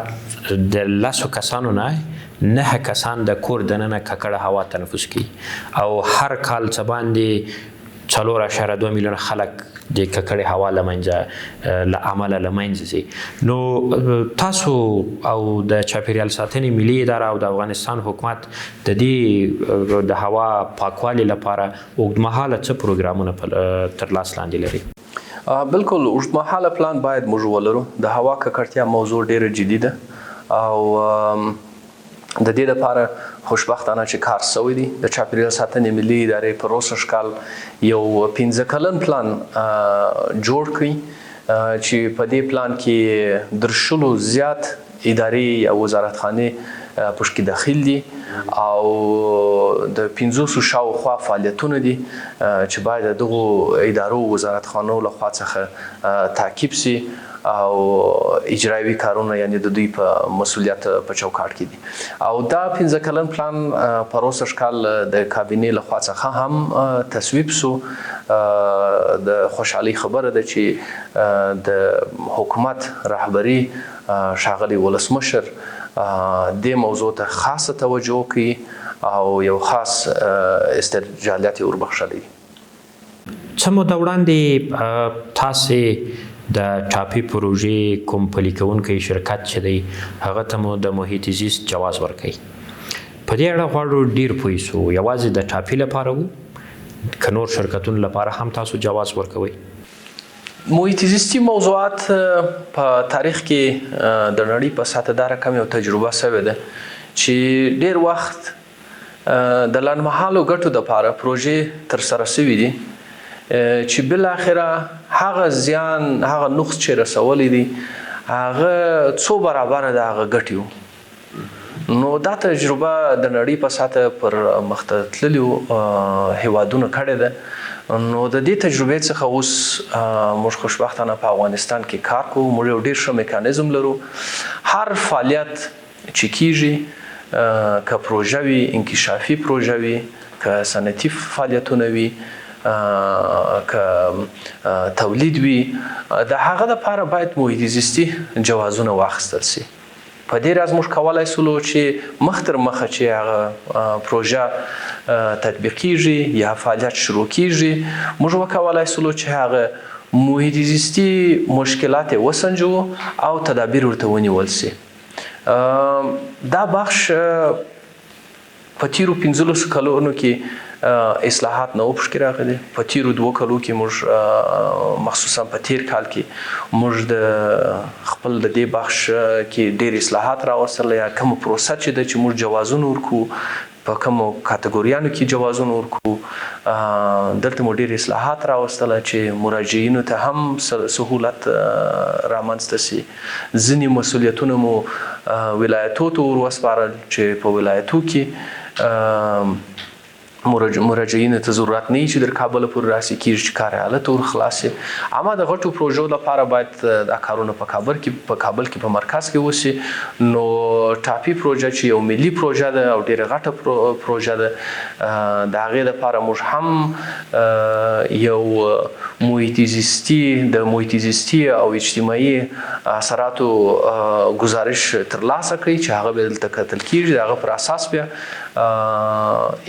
د 10 کسانو نه 9 کسان د کور دننه ککړه هوا تنفس کوي او هر کال څه باندې 4.2 میلیونه خلک د ککړې هوا له منځه له امله له منځه ځي. نو تاسو او د چاپیریال ساتنې ملي اداره او د افغانستان حکومت د دې د هوا پاکوالي لپاره اوږدمهاله څه پروګرامونه تر لاس لاندې لري؟ بالکل، اوږدمهاله پلان باید موږ ولرو. د هوا ککړتیا موضوع ډیره جدي ده او د دې لپاره خوشبختانه چې کار سوی دی. د چاپیریال ساتنې ملي ادارې پروسږ کال یو 5 کلن پلان جوړ کړ چې په دې پلان کې در 20 زیات ادارې یا وزارتخانې پکې داخل دي او د 500 شاوخوا فعالیتونه دي چې باید دغو ادارو وزارتخانو له خوا څخه تعقیب سي او اجرایوي کارونه یعنی د دوی په مسولیت په چوکاټ کې دي. او دا 5 کلن پلان پروسږ کال د کابینې له خوا څخه هم تصویب سو. د خوشحالۍ خبره ده چې د حکومت رهبري ښاغلی ولسمشر دې موضوع ته خاصه توجه کوي او یو خاص استرجالیت یې وربخښلی. څه موده وړاندې تاسې د ټاپي پروژې کوم پلي کوونکی شرکت چې دی هغه ته مو د محیط زیست جواز ورکړي. په دې اړه غواړو ډیر پوه سو، یوازې د ټاپي لپاره وو که نور شرکتونو لپاره هم تاسو جواز ورکوئ؟ محیط زیستي موضوعات په تاریخ کې د نړۍ په سطح دا رقم یو تجربه سوې ده چې ډیر وخت د لنډمهالو ګټو دپاره پروژې ترسره سوي دي چې بالاخره هغه زیان، هغه نقص چې رسولی دی هغه څو برابره د هغه ګټې وو. نو دا تجربه د نړۍ په سطح پر مخته تللیو هیوادونو کړې ده. نو د دې تجربې څخه اوس موږ خوشبختانه په افغانستان کې کار کوو. موږ یو ډیر ښه میکانیزم لرو. هر فعالیت چې کیږي، که پروژه وي، انکشافي پروژه وي، که صنعتي فعالیتونه وي، که تولید وي، د هغه لپاره باید محیط زیستي جوازونه واخیستل سي. په دې راز موږ کولای سولو چې مخ تر مخه چې هغه پروژه تطبیقیږي یا فعالیت شروع کیږي، موږ وکولای سولو چې هغه محیط زیستي مشکلات یې وسنجوو او تدابیر ورته ونیول سي. دا بخش په تیرو 15 کلونو کې اصلاحات نه پکې راغلي. په تیرو 2 کلو کې موږ مخصوصا په تیر کال کې موږ د خپل د دې بخش کې ډیر اصلاحات راوستل، یا کوم پروسه چې ده چې موږ جوازونه ورکو، په کومو کاتګوریانو کې جوازونه ورکو، دلته مو ډیر اصلاحات راوستل چې مراجعینو ته هم سهولت رامنځته شي. ځینې مسؤلیتونه مو ولایتو ته ور وسپارل چې په ولایتو کې مراجعینو ته ضرورت نه چې در کابل پورې راسي، کیږي چې کار حالت ور خلاص شي. اما د غټو پروژو لپاره باید دا کارونه په کابل کې په مرکز کې وشي. نو ټاپي پروژه چې یو ملي پروژه ده او ډیره غټه پروژه ده، د هغې لپاره موږ هم یو محیط زیستي د محیط زیستي او اجتماعي اثراتو ګزارش ترلاسه کړي چې هغه به دلته کتل کیږي، د هغه پر اساس بیا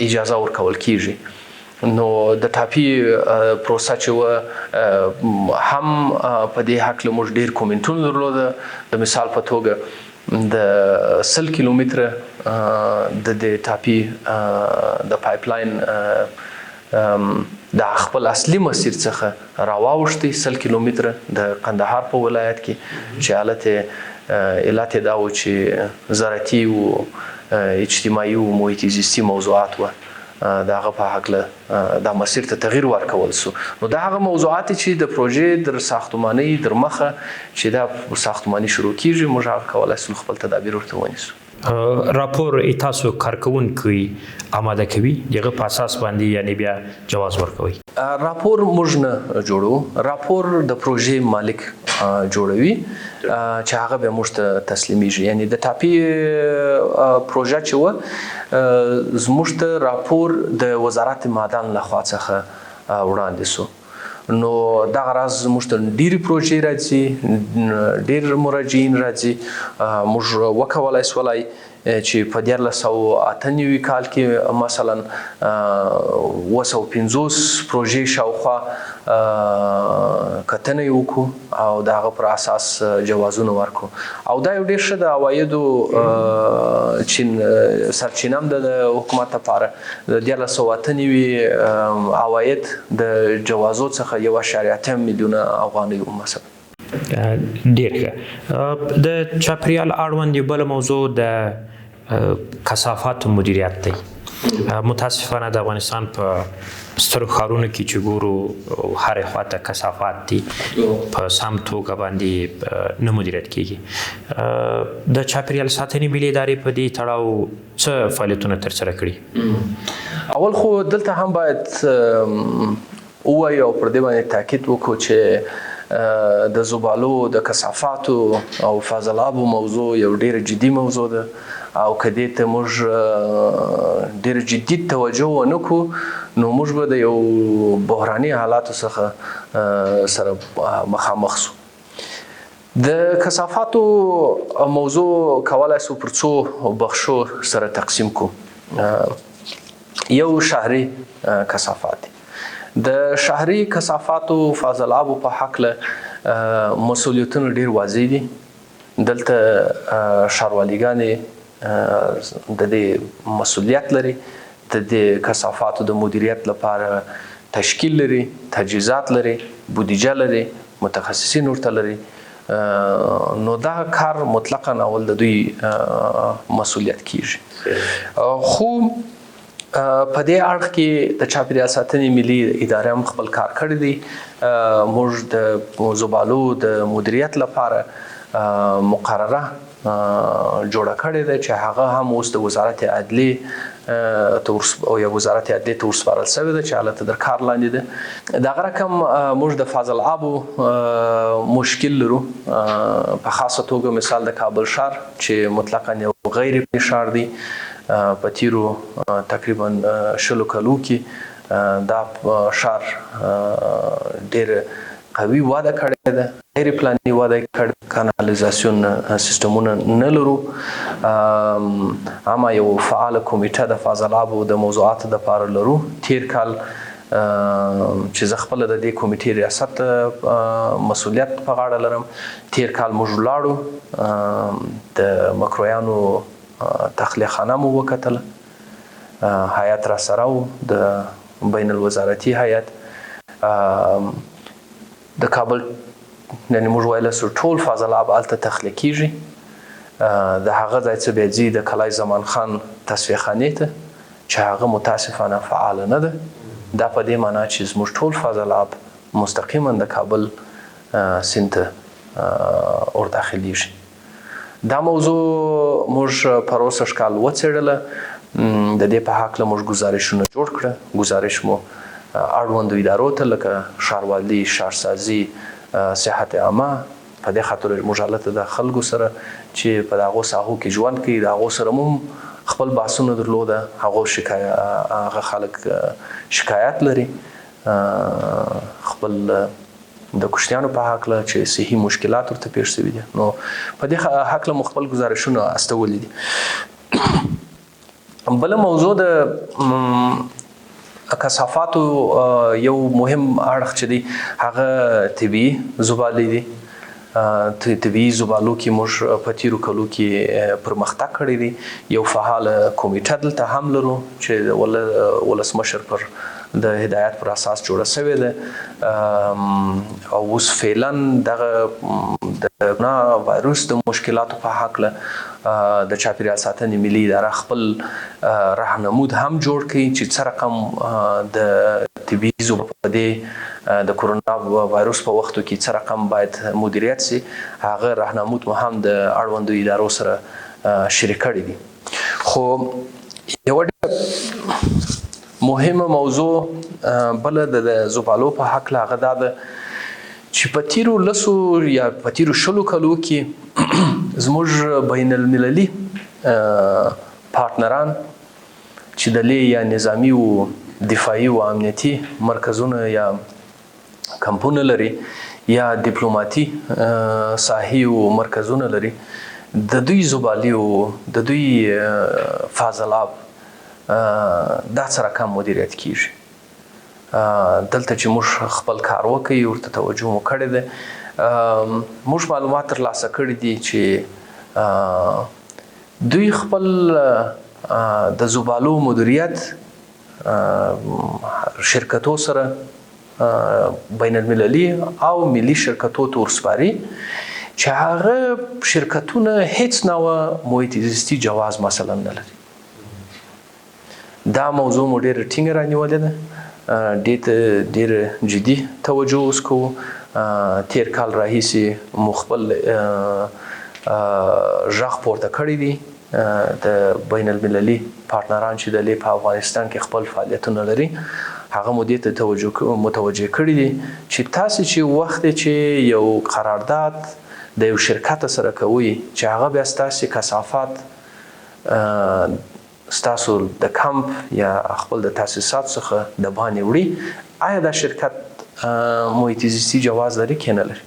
اجازه ورکول کیږي. نو د ټاپي پروسه چې وه هم په دې هکله موږ ډیر کومنټونه درلوده. د مثال په توګه د 100 کیلومتره د دې ټاپي د پایپ لاین د خپل اصلي مسیر څخه راواوښتی 100 کیلومتره د قندهار په ولایت کې، چې علت یې دا و چې زراعتي و اجتماعي و محیط زیستي موضوعات وه، د هغه په هکله دا مسیر ته تغییر ورکول سو. نو دا هغه موضوعات چې د پروژې در ساختماني در مخه چې دا ساختماني شروع کیږي، موږ هغه کولای سو خپل تدابیر ورته ونیسو. راپور تاسو کارکوونکي آماده کوي، د هغه په اساس باندې یعنی بیا جواز ورکوي؟ راپور موږ نه جوړو، راپور د پروژې مالک جوړوي چې هغه بیا موږ ته تسلیمیږي. یعنی د ټاپي پروژه چې وه زموږ ته راپور د وزارت معدن لخوا څخه وړاندې سو. نو دغه راز موږ ته ډېرې پروژې راځي، ډېر مراجعین راځي. موږ وکولای سولای چې په 1398 کال کې مثلا 750 پروژې شاوخوا کتنه یې وکړو او د هغه پر اساس جوازونه ورکړو. او دا یو ډېر ښه د عوایدو سرچینه هم ده د حکومت لپاره. د 1398 عواید د جوازو څخه 1.8 میلیونه افغانۍ و مثلا. ډېر ښه. د چاپېریال اړوند یو بله موضوع د کثافاتو مدیریت دی. متاسفانه د افغانستان په سترو ښارونو کې چې ګورو هرې خواته کثافات دي، په سم توګه باندې نه مدیریت کیږي. د چاپېریال ساتنې ملي ادارې په دې تړاو څه فعالیتونه ترسره کړي؟ اول خو دلته هم باید ووایو او پر دې باندې تاکید وکړو چې د زبالو د کثافاتو او فاضلابو موضوع یو ډیره جدي موضوع ده او که دې ته موږ ډیره جدي توجه ونه کړو نو موږ به د یو بحراني حالاتو څخه سره مخامخ سو. د کثافاتو موضوع کولای سو پر څو بخشو سره تقسیم کړو. یو شهري کثافات دي. د شهري کثافاتو فاضلابو په هکله مسؤلیتونه ډیر واضح دي. دلته ښارواليګانې د دې مسؤلیت لري، د دې کثافاتو د مدیریت لپاره تشکیل لري، تجهیزات لري، بودیجه لري، متخصصین ورته لري. نو دا کار مطلقاً اول د دوی مسؤلیت کیږي. خو په دې اړخ کې د چاپېریال ساتنې ملي ادارې هم خپل کار کړی دی. موږ د زبالو د مدیریت لپاره مقرره جوړه کړې ده چې هغه هم اوس د وزارت عدلي او یا وزارت عدلي ته ورسپارل شوې ده چې هلته در کار لاندې ده. دغه رقم موږ د فاضل آبو مشکل لرو، په خاصه توګه مثال د کابل ښار چې مطلقاً یو غیر ښار دی. په تیرو تقریبا 20 کلو کې دا ښار ډېر قوي وده کړې ده، غیر پلاني وده کړې، کانالیزاسیون سیستمونه نه لرو. اما یو فعاله کمیټه د فاضلابو د موضوعاتو دپاره لرو. تیر کال چې زه خپله د دې کمیټې ریاست مسؤلیت په غاړه لرم، تیر کال موږ ولاړو د مکرویانو تخلیه خانه مو وکتله. هیئت راسره و، د بین الوزارتي هیئت د کابل، یعنی موږ ویلی سو ټول فاضلاب هلته تخلیه کیږي. د هغه ځای څه بیا ځي د کلای زمان خان تصفیه خانې ته چې هغه متاسفانه فعاله نه ده. دا په دې معنا چې زموږ ټول فاضلاب مستقیما د کابل سیند ته ور داخلیږي. دا موضوع موږ پروسږ کال وڅېړله، د دې په هکله موږ ګزارشونه جوړ کړه، ګزارش مو اړوندو ادارو ته لکه ښاروالي، ښارسازي، صحت عامه، په دې خاطر موږ هلته د خلکو سره چې په هغو ساحو کې ژوند کوي د هغو سره مو خپل بحثونه درلوده، هغو هغه خلک شکایت لري خپل د کوچنیانو په هکله چې صحي مشکلات ورته پېښ شوي دي، نو په دې هکله مو خپل ګزارشونه استولي دي. بله موضوع د کثافاتو یو مهم اړخ چې دی هغه طبیعي زبالې دي. طبیعي زبالو کې موږ په تیرو کلو کې پرمختګ کړی دی. یو فعاله کمیټه دلته هم لرو چې ولسمشر پر د هدایت پر اساس جوړه شوې ده، او اوس فعلا دغه د کرونا وایروس د مشکلاتو په هکله د چاپیریال ساتنې ملي اداره خپل راهنمود هم جوړ کړي چې څه رقم د طبیعي زبالو په دې د کرونا وایروس په وختو کې څه رقم باید مدیریت شي، هغه راهنمود مو هم د اړوندو ادارو سره شریک کړی دي. خو یوه ډېره مهمه موضوع بله د زبالو په هکله هغه دا ده چې په تیرو لسو یا په تیرو شلو کلو کې زموږ بین المللي پارتنران چې د لې یا نظامي او دفاعي او امنیتي مرکزونه یا کمپونه لري یا دیپلوماتي ساحې او مرکزونه لري، د دوی زبالي او د دوی فاضلاب دا څه رقم مدیریت کیږي. دلته چې موږ خپل کار وکړي ورته توجه مو کړې ده، موږ معلومات ترلاسه کړي دي چې دوی خپل د زبالو مدیریت شرکتو سره بین المللي او ملي شرکتو ته ورسپاري چې هغه شرکتونه هیڅ نوع محیط زیستي جواز مثلا نه لري. دا موضوع مو ډېره ټینګه رانیولې ده، دې ته ډېره جدي توجه اوس کوو. تیر کال راهیسې مو خپل غږ پورته کړی دی. د بین المللي پارتنران چې د لې په افغانستان کې خپل فعالیتونه لري هغه مو دې ته متوجه کړي دي چې تاسې چې وخت چې یو قرارداد د یو شرکت سره کوئ چې هغه بیا ستاسې کثافات ستاسو د کمپ یا خپل د تاسیسات څخه د باندې وړي، آیا دا شرکت محیط زیستي جواز لري که نه لري؟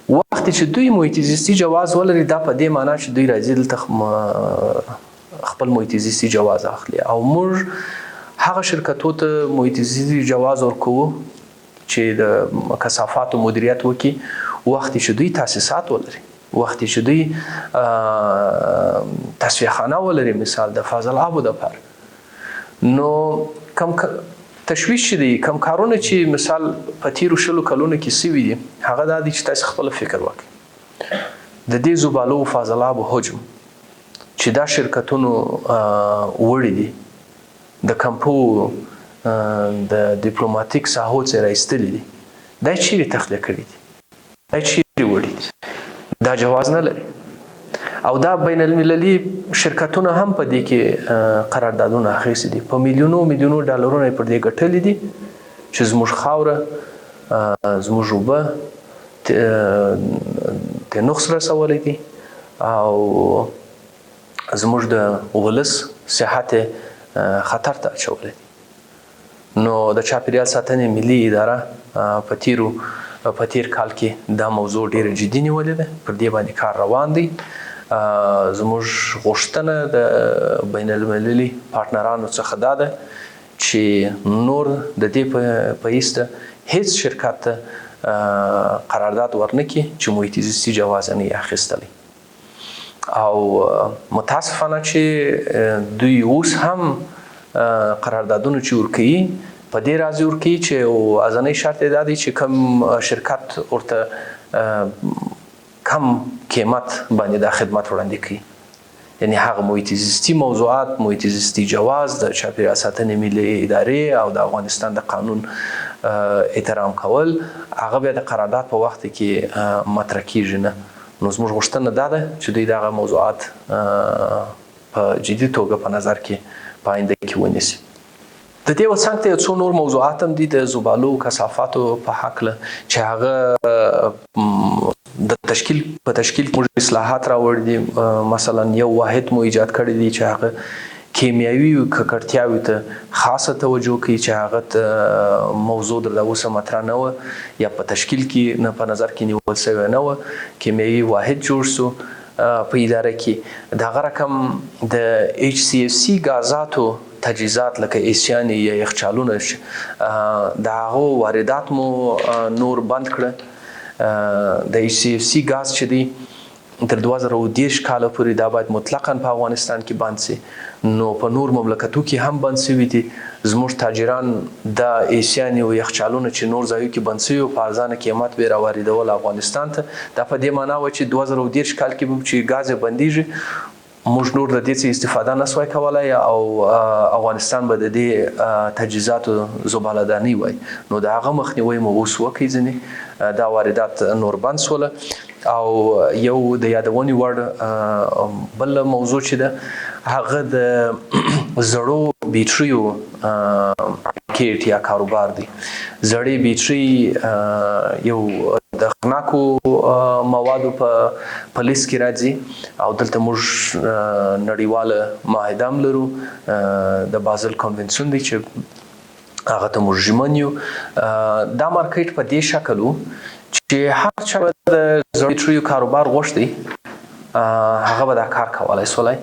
وخت چې دوی محیط زیستي جواز ولري دا په دې معنا چې دوی راځي دلته خپل محیط زیستي جواز اخلي، او موږ هغه شرکتو ته محیط زیستي جواز ورکوو چې د کثافاتو مدیریت وکړي وخت چې دوی تاسیسات ولري، وخت چې دوی تصفیه خانه ولري مثال د فاضل آبو دپاره. نو کم تشویش چې دی، کم کارونه چې مثال په تیرو شلو کلونو کې سوي دي هغه دا دی چې تاسو خپله فکر وکړئ د دې زبالو فاضلابو حجم چې دا شرکتونو وړي دي د کمپو د دیپلوماتیک ساحو څخه راایستلي دي، دا یې چیرې تخلیه کړي دي، دا یې چیرې وړي دي، دا جواز نه لري. او دا بین المللي شرکتونه هم په دې کې قراردادونه اخیستي دي، په میلیونو میلیونو ډالرونه یې پر دې ګټلي دي چې زموږ خاوره زموږ اوبه ته نقص رسولی دي او زموږ د ولس صحت خطر ته اچولی دي. نو د چاپیریال ساتنې ملي اداره په تیر کال کې دا موضوع ډیره جدي نیولې ده، پر دې باندې کار روان دی. زموږ غوښتنه د بین المللي پارتنرانو څخه دا ده چې نور د دې په ایسته هیڅ شرکت ته قرارداد ورنکړي چې محیط زیستي جواز نه یې اخیستلی. او متاسفانه چې دوی اوس هم قراردادونه چې ورکوي په دې راضي ورکوي چې ازنۍ شرط یې دا دی چې کوم شرکت ورته کم قیمت باندې دا خدمت وړاندې کوي. یعنی هغه محیط زیستی موضوعات، محیط زیستی جواز، د چاپیریال ساتنې ملي ادارې او د افغانستان د قانون احترام کول، هغه بیا د قرارداد په وخت کې مطرح کیږي نه. نو زموږ غوښتنه دا ده چې دوی دغه موضوعات په جدي توګه په نظر کې په آینده کې ونیسي. د دې وڅنګ ته یو څو نور موضوعات هم دي د زبالو او کثافاتو په هکله چې هغه د تشکیل په تشکیل کې موږ اصلاحات راوړي دي. مثلا یو واحد مو ایجاد کړی دی چې هغه کیمیاوي ککړتیاوې ته خاصه توجه کوي چې هغه ته موضوع در اوسه مطرح نه وه یا په تشکیل کې نه په نظر کې نیول شوې نه وه. کیمیاوي واحد جوړ شو په اداره کې. دغه رقم د ایچ سی اف سی ګازاتو تجهیزات لکه ایسیانې یا یخچالونه د هغو واردات مو نور بند کړه. د ایچ سی اف سی ګاز چې دی تر 2030 کاله پورې دا باید مطلقاً په افغانستان کې بند شي. نو په نور مملکتو کې هم بند شوي دي. زموږ تاجران دا ایسیانې او یخچالونه چې نور ځایو کې بند شوي په ارزانه قیمت به یې راواردول افغانستان ته. دا په دې معنا وه چې 2030 کال کې به چې ګاز یې بندیږي موږ نور د دې څخه استفاده نه سوای کولای او افغانستان به د دې تجهیزاتو زباله دانۍ وای. نو د هغه مخنیوی مو اوس وکړ، ځینې دا واردات نور بند سوله. او یو د یادونې وړ بل موضوع چې ده هغه د زړو بیټریو مارکیټ یا کاروبار دی. زړې بیټري یو د خطرناکو موادو په لیست کې راځي او دلته موږ نړیواله معاهده هم لرو، د بازل کنوانسیون دی چې هغه ته موږ ژمن یو. دا مارکیټ په دې شکل و چې هر چا به د زړو بیټریو کاروبار غوښتی هغه به دا کار کولای سولای.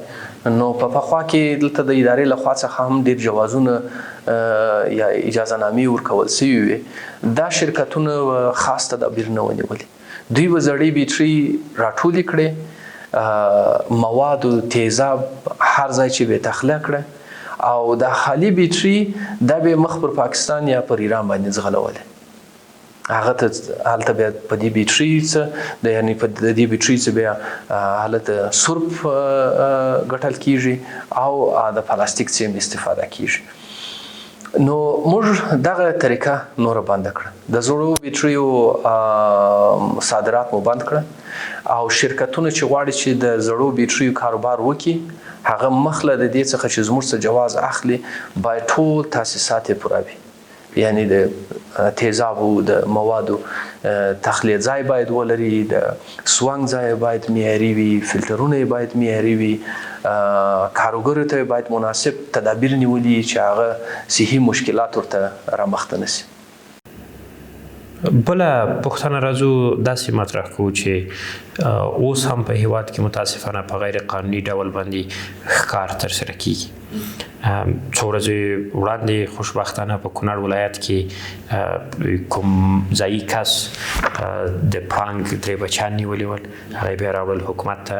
نو په پخوا کې دلته د ادارې له خوا څخه هم ډېر جوازونه یا اجازه نامې ورکول شوي وې. دا شرکتونه خاص تدابیر نه ونیولې. دوی به زړې بیټري راټولې کړې، موادو تیزاب هر ځای چې به تخلیه کړه او دا خالي بیټري دا به مخ پر پاکستان یا پر ایران باندې ځغلولې. هغه ته هلته بیا په دې بیټري څه د یعنی په دې بیټري څه بیا هلته سرب ګټل کیږي او د پلاستیک څخه هم استفاده کیږي. نو موږ دغه طریقه نوره بنده کړه، د زړو بیټریو صادرات مو بند کړه او شرکتونه چې غواړي چې د زړو بیټریو کاروبار وکړي هغه مخله د دې څخه چې زموږ څخه جواز اخلي باید ټول تاسیسات یې پوره وي، یعنی د تیزابو د موادو تخلیه ځای باید ولري، د سونګ ځای باید معیاري وي، فلټرونه یې باید معیاري وي، کاروګرو ته باید مناسب تدابیر نیولي چې هغه صحي مشکلات ورته رامخته نه شي. بله پوښتنه راځو داسې مطرح کوو چې اوس هم په هیواد کې متاسفانه په غیر قانوني ډول باندې ښکار ترسره کیږي. څو ورځې وړاندې خوشبختانه په کونړ ولایت کې کوم ځایي کس د پړانګ 3 بچیان نیولي ول، هغه یې بیا راوړل حکومت ته.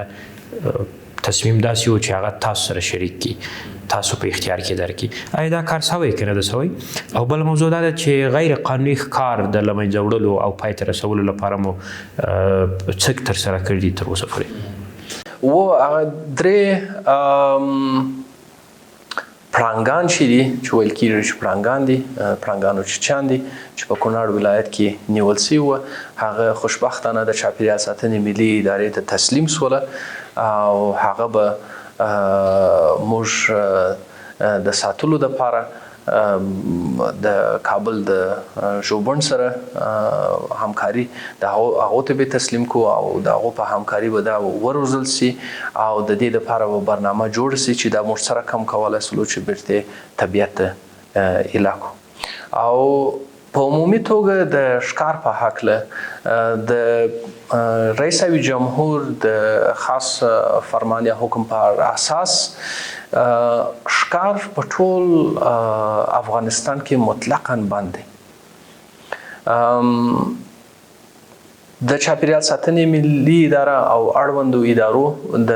تصمیم داسې و چې هغه تاسو سره شریک کړي، تاسو په اختیار کې درکړي. آیا دا کار سوی که نه ده سوی؟ او بله موضوع دا ده چې غیر قانوني ښکار د له منځه وړلو او پای ته رسولو لپاره مو څه ترسره کړي دي تر اوسه پورې؟ و هغه 3 پړانګان چې دي، چې ویل کېږي چې پړانګان دي، پړانګانو چیچان دي چې په کونړ ولایت کې نیول شوي وه، هغه خوشبختانه د چاپیریال ساتنې ملي ادارې ته تسلیم شوله او هغه به موږ د ساتلو دپاره د کابل د ژوبڼ سره همکاري د هغو ته به تسلیم کو او د هغو په همکاري به دا وروزل شي او د دې دپاره به برنامه جوړه شي چې دا موږ سره کم کولای شو چې بیرته طبیعت ته ایله کړو. او په عمومي توګه د ښکار په هکله د رئیس جمهور د خاص فرمان یا حکم په اساس ښکار په ټول افغانستان کې مطلقاً بند دی. د چاپیریال ساتنې ملي اداره او اړوندو ادارو د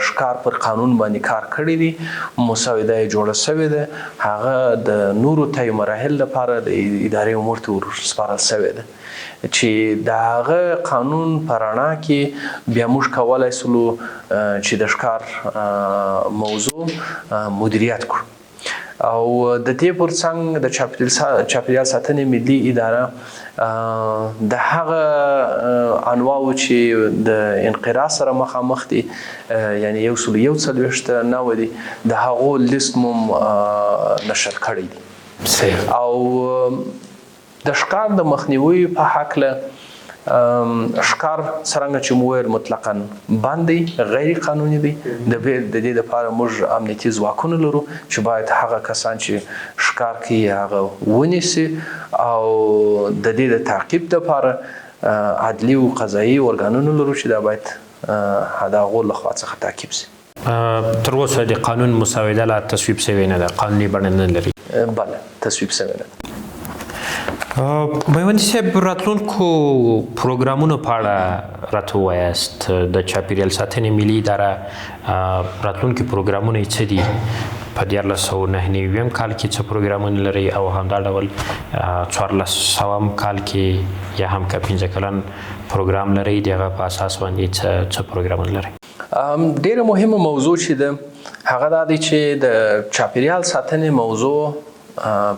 ښکار پر قانون باندې کار کړی دی، مسوده یې جوړه شوې ده، هغه د نورو طی مراحل لپاره د ادارې امور ته ورسپارل شوې ده چې د هغه قانون په رڼا کې بیا موږ کولای شولو چې د ښکار موضوع مدیریت کړو. او د دې پر څنګ د چاپیریال ساتنې ملي اداره د هغه انواعو چې د انقراض سره مخامخ دي، یعنی 141 نوع دي، د هغو لیست مو نشر کړی دی. او د ښکار د مخنیوي په هکله، ښکار څرنګه چې مو وویل مطلقاً بند دی، غیر قانوني دی. د دې لپاره موږ امنیتي ځواکونه لرو چې باید هغه کسان چې ښکار کوي هغه ونیسي او د دې د تعقیب لپاره عدلي او قضایي ارګانونه لرو چې دا باید د هغو له خوا څخه تعقیب شي. تر اوسه د قانون مسوده لا تصویب شوې نه ده، قانوني بڼه نه لري. بله، تصویب شوې نه ده. میوندي صاحب، راتلونکو پروګرامونو په اړه راته ووایاست. د چاپیریال ساتنې ملي اداره راتلونکي پروګرامونه یې څه دي؟ په 1399 کال کې څه پروګرامونه لري او همدا ډول 1400 کال کې یا هم که 5 کلن پروګرام لري، د هغه په اساس باندې څه پروګرامونه لري؟ ډیره مهمه موضوع چې ده هغه دا دی چې د چاپیریال ساتنې موضوع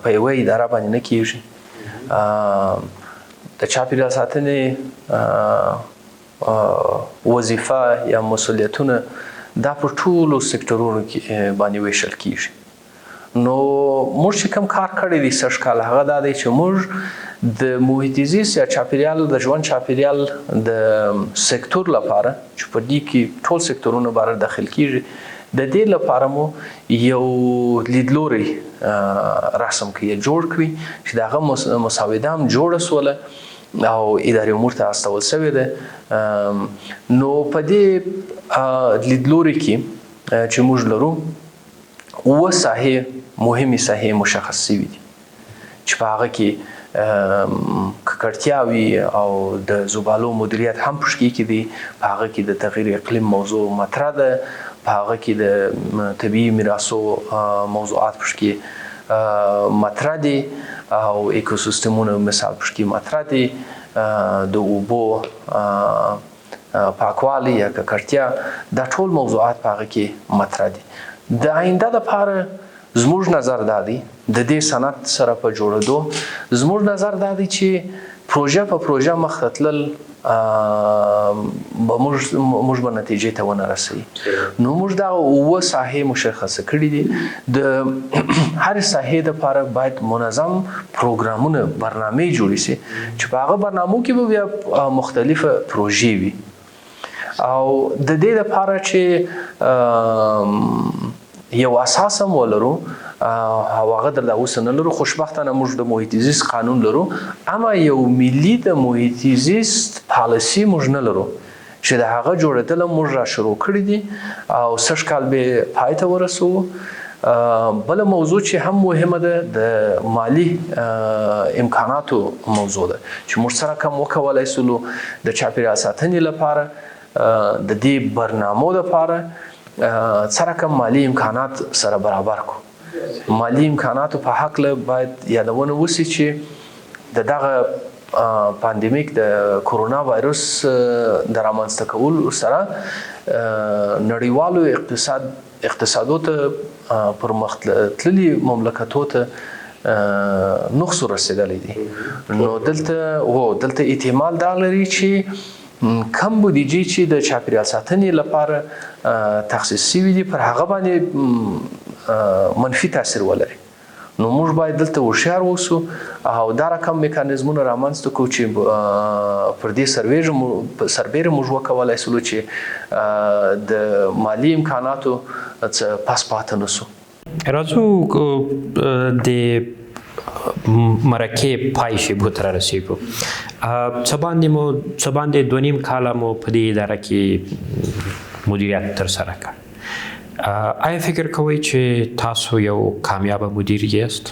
په یوه اداره باندې نه کیږي. د چاپیریال ساتنې وظیفه یا مسؤلیتونه دا په ټولو سکتورونو کې باندې ویشل کیږي. نو موږ چې کوم کار کړی دی سږ کال، هغه دا دی چې موږ د محیط زیست یا چاپیریال، د ژوند چاپیریال د سکتور لپاره چې په دې کې ټول سکتورونه باره داخل کیږي، د دې لپاره مو یو لیدلوری رسم کړي، جوړ کړي چې د هغه مسوده هم جوړه سوله او ادارې امور ته استول شوې ده. نو په دې لیدلوري کې چې موږ لرو 7 ساحې، مهمې ساحې مشخص شوې دي چې په هغه کې ککړتیا وي او د زبالو مدیریت هم پکې کې دی، په هغه کې د تغییر اقلیم موضوع مطرح ده، په هغه کې د طبیعي میراثو موضوعات پکې مطرح دي او اکوسیستمونو مثال پکې مطرح دي، د اوبو پاکوالی یا ککړتیا، دا ټول موضوعات په هغه کې مطرح دي. د آینده لپاره زموږ نظر دا دی، د دې سند سره په جوړېدو زموږ نظر دا دی چې پروژه په پروژه مخته تلل به موږ به نتیجې ته ونه رسوي. نو موږ دا 7 ساحې مشخصه کړې دي. د هرې ساحې دپاره باید منظم پروګرامونه، برنامې جوړې شي چې په هغه برنامو کې به بیا مختلفه پروژې وي. او د دې لپاره چې یو اساس هم ولرو او هغه در اوسه نه لرو، خوشبختانه موږ د محیط زیست قانون لرو، اما یو ملي د محیط زیست پالیسي موږ نه لرو چې د هغه جوړېدل هم موږ را شروع کړي دي او سږ کال به پای ته ورسوو. بله موضوع چې هم مهمه ده د مالي امکاناتو موضوع ده چې موږ سره کم وکولای سولو د چاپیریال ساتنې لپاره، د دې برنامو لپاره څه رقم مالي امکانات سره برابر کړو. مالي امکاناتو په هکله باید یادونه وشي چې د دغه پاندمیک د کرونا وایرس د رامنځته کولو سره نړیوالو اقتصادو ته پرمختللي مملکتو ته نقص رسېدلی دی. نو دلته احتمال دا لري چې کم بودیجې چې د چاپیریال ساتنې لپاره تخصیص شوي دي پر هغه باندې منفي تاثیر ولري. نو موږ باید دلته هوښیار اوسو او دا رقم میکانیزمونه رامنځته کړو چې پر دې سربېره موږ وکولای شو چې د مالي امکاناتو څه پس پاته نه شو. راځو د مرکې پای شیبو ته رارسېږو. څه باندې 2.5 کاله مو په دې اداره کې مدیریت ترسره کړ. آیا فکر کوئ چې تاسو یو کامیابه مدیر یاست؟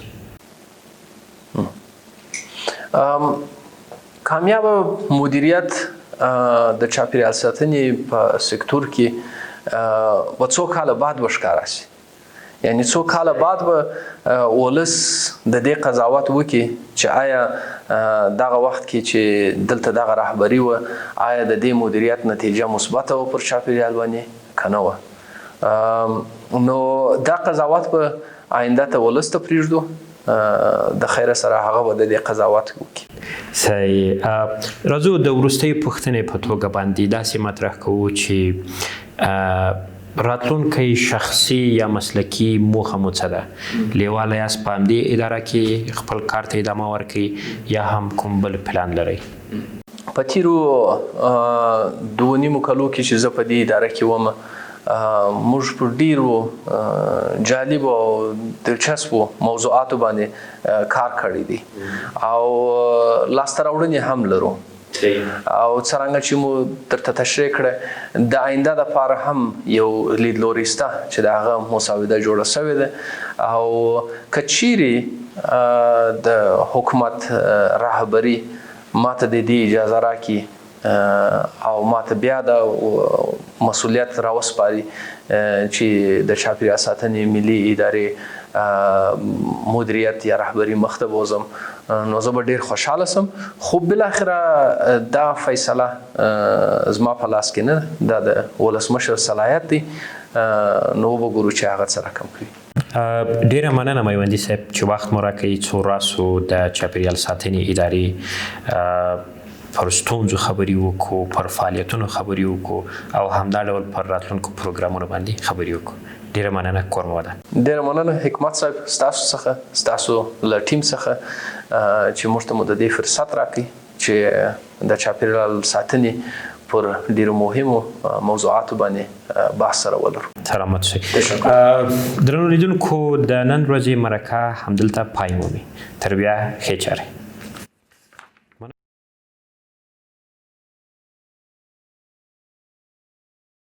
کامیابه مدیریت د چاپیریال ساتنې په سکتور کې به څو کاله بعد به ښکاره شي. یعنی څو کاله بعد به ولس د دې قضاوت وکړي چې آیا دغه وخت کې چې دلته دغه رهبري وه، آیا د دې مدیریت نتیجه مثبته وه پر چاپیریال باندې که نه وه. نو دا قضاوت به آینده ته ولس ته پریږدو، د خیره سره هغه به د دې قضاوت وکړي. صحیح. راځو د وروستۍ پوښتنې په توګه باندې داسې مطرح کوو چې راتلونکی شخصي یا مسلکي موخه مو څه ده؟ لیواله یاست په همدې اداره کې خپل کار ته ادامه ورکړئ یا هم کوم بل پلان لرئ؟ په تیرو 2.5 کلو کې چې زه په دې اداره کې وم، موږ پر ډیرو جالبو او دلچسپو موضوعاتو باندې کار کړی دی او لاسته راوړنې هم لرو. او څرنګه چې مو درته تشریح کړه، د آینده لپاره هم یو لیدلوری شته چې د هغه مسوده جوړه شوې ده، او که چیرې د حکومت رهبري ماته د دې اجازه راکړي او ماته بیا د مسولیت راوسپاري چې د چاپیریال ساتنې ملي ادارې مدیریت یا رهبري مخته بوزم، نو زه به ډیر خوشحاله سم. خو بالاخره دا فیصله زما په لاس کې نه، دا د ولسمشر صلاحیت دی، نو وبه ګورو چې هغه څه رقم کوي. ډیره مننه میوندي صاحب چې وخت مو راکړئ څو راسو د چاپیریال ساتنې ادارې پر ستونزو خبرې وکړو، پر فعالیتونو خبرې وکړو او همدا ډول پر راتلونکو پروګرامونو باندې خبرې وکړو. ډیره مننه، کور مو ودان. ډیره مننه حکمت صاحب، ستاسو څخه، ستاسو له ټیم څخه چې موږ ته مو د دې فرصت راکړي چې د چاپیریال ساتنې پر ډیرو مهمو موضوعاتو باندې بحث سره ولرو. سلامت شئ. درنو لیدونکو، د نن ورځې مرکه همدلته پای مومي. تر بیا ښې چارې.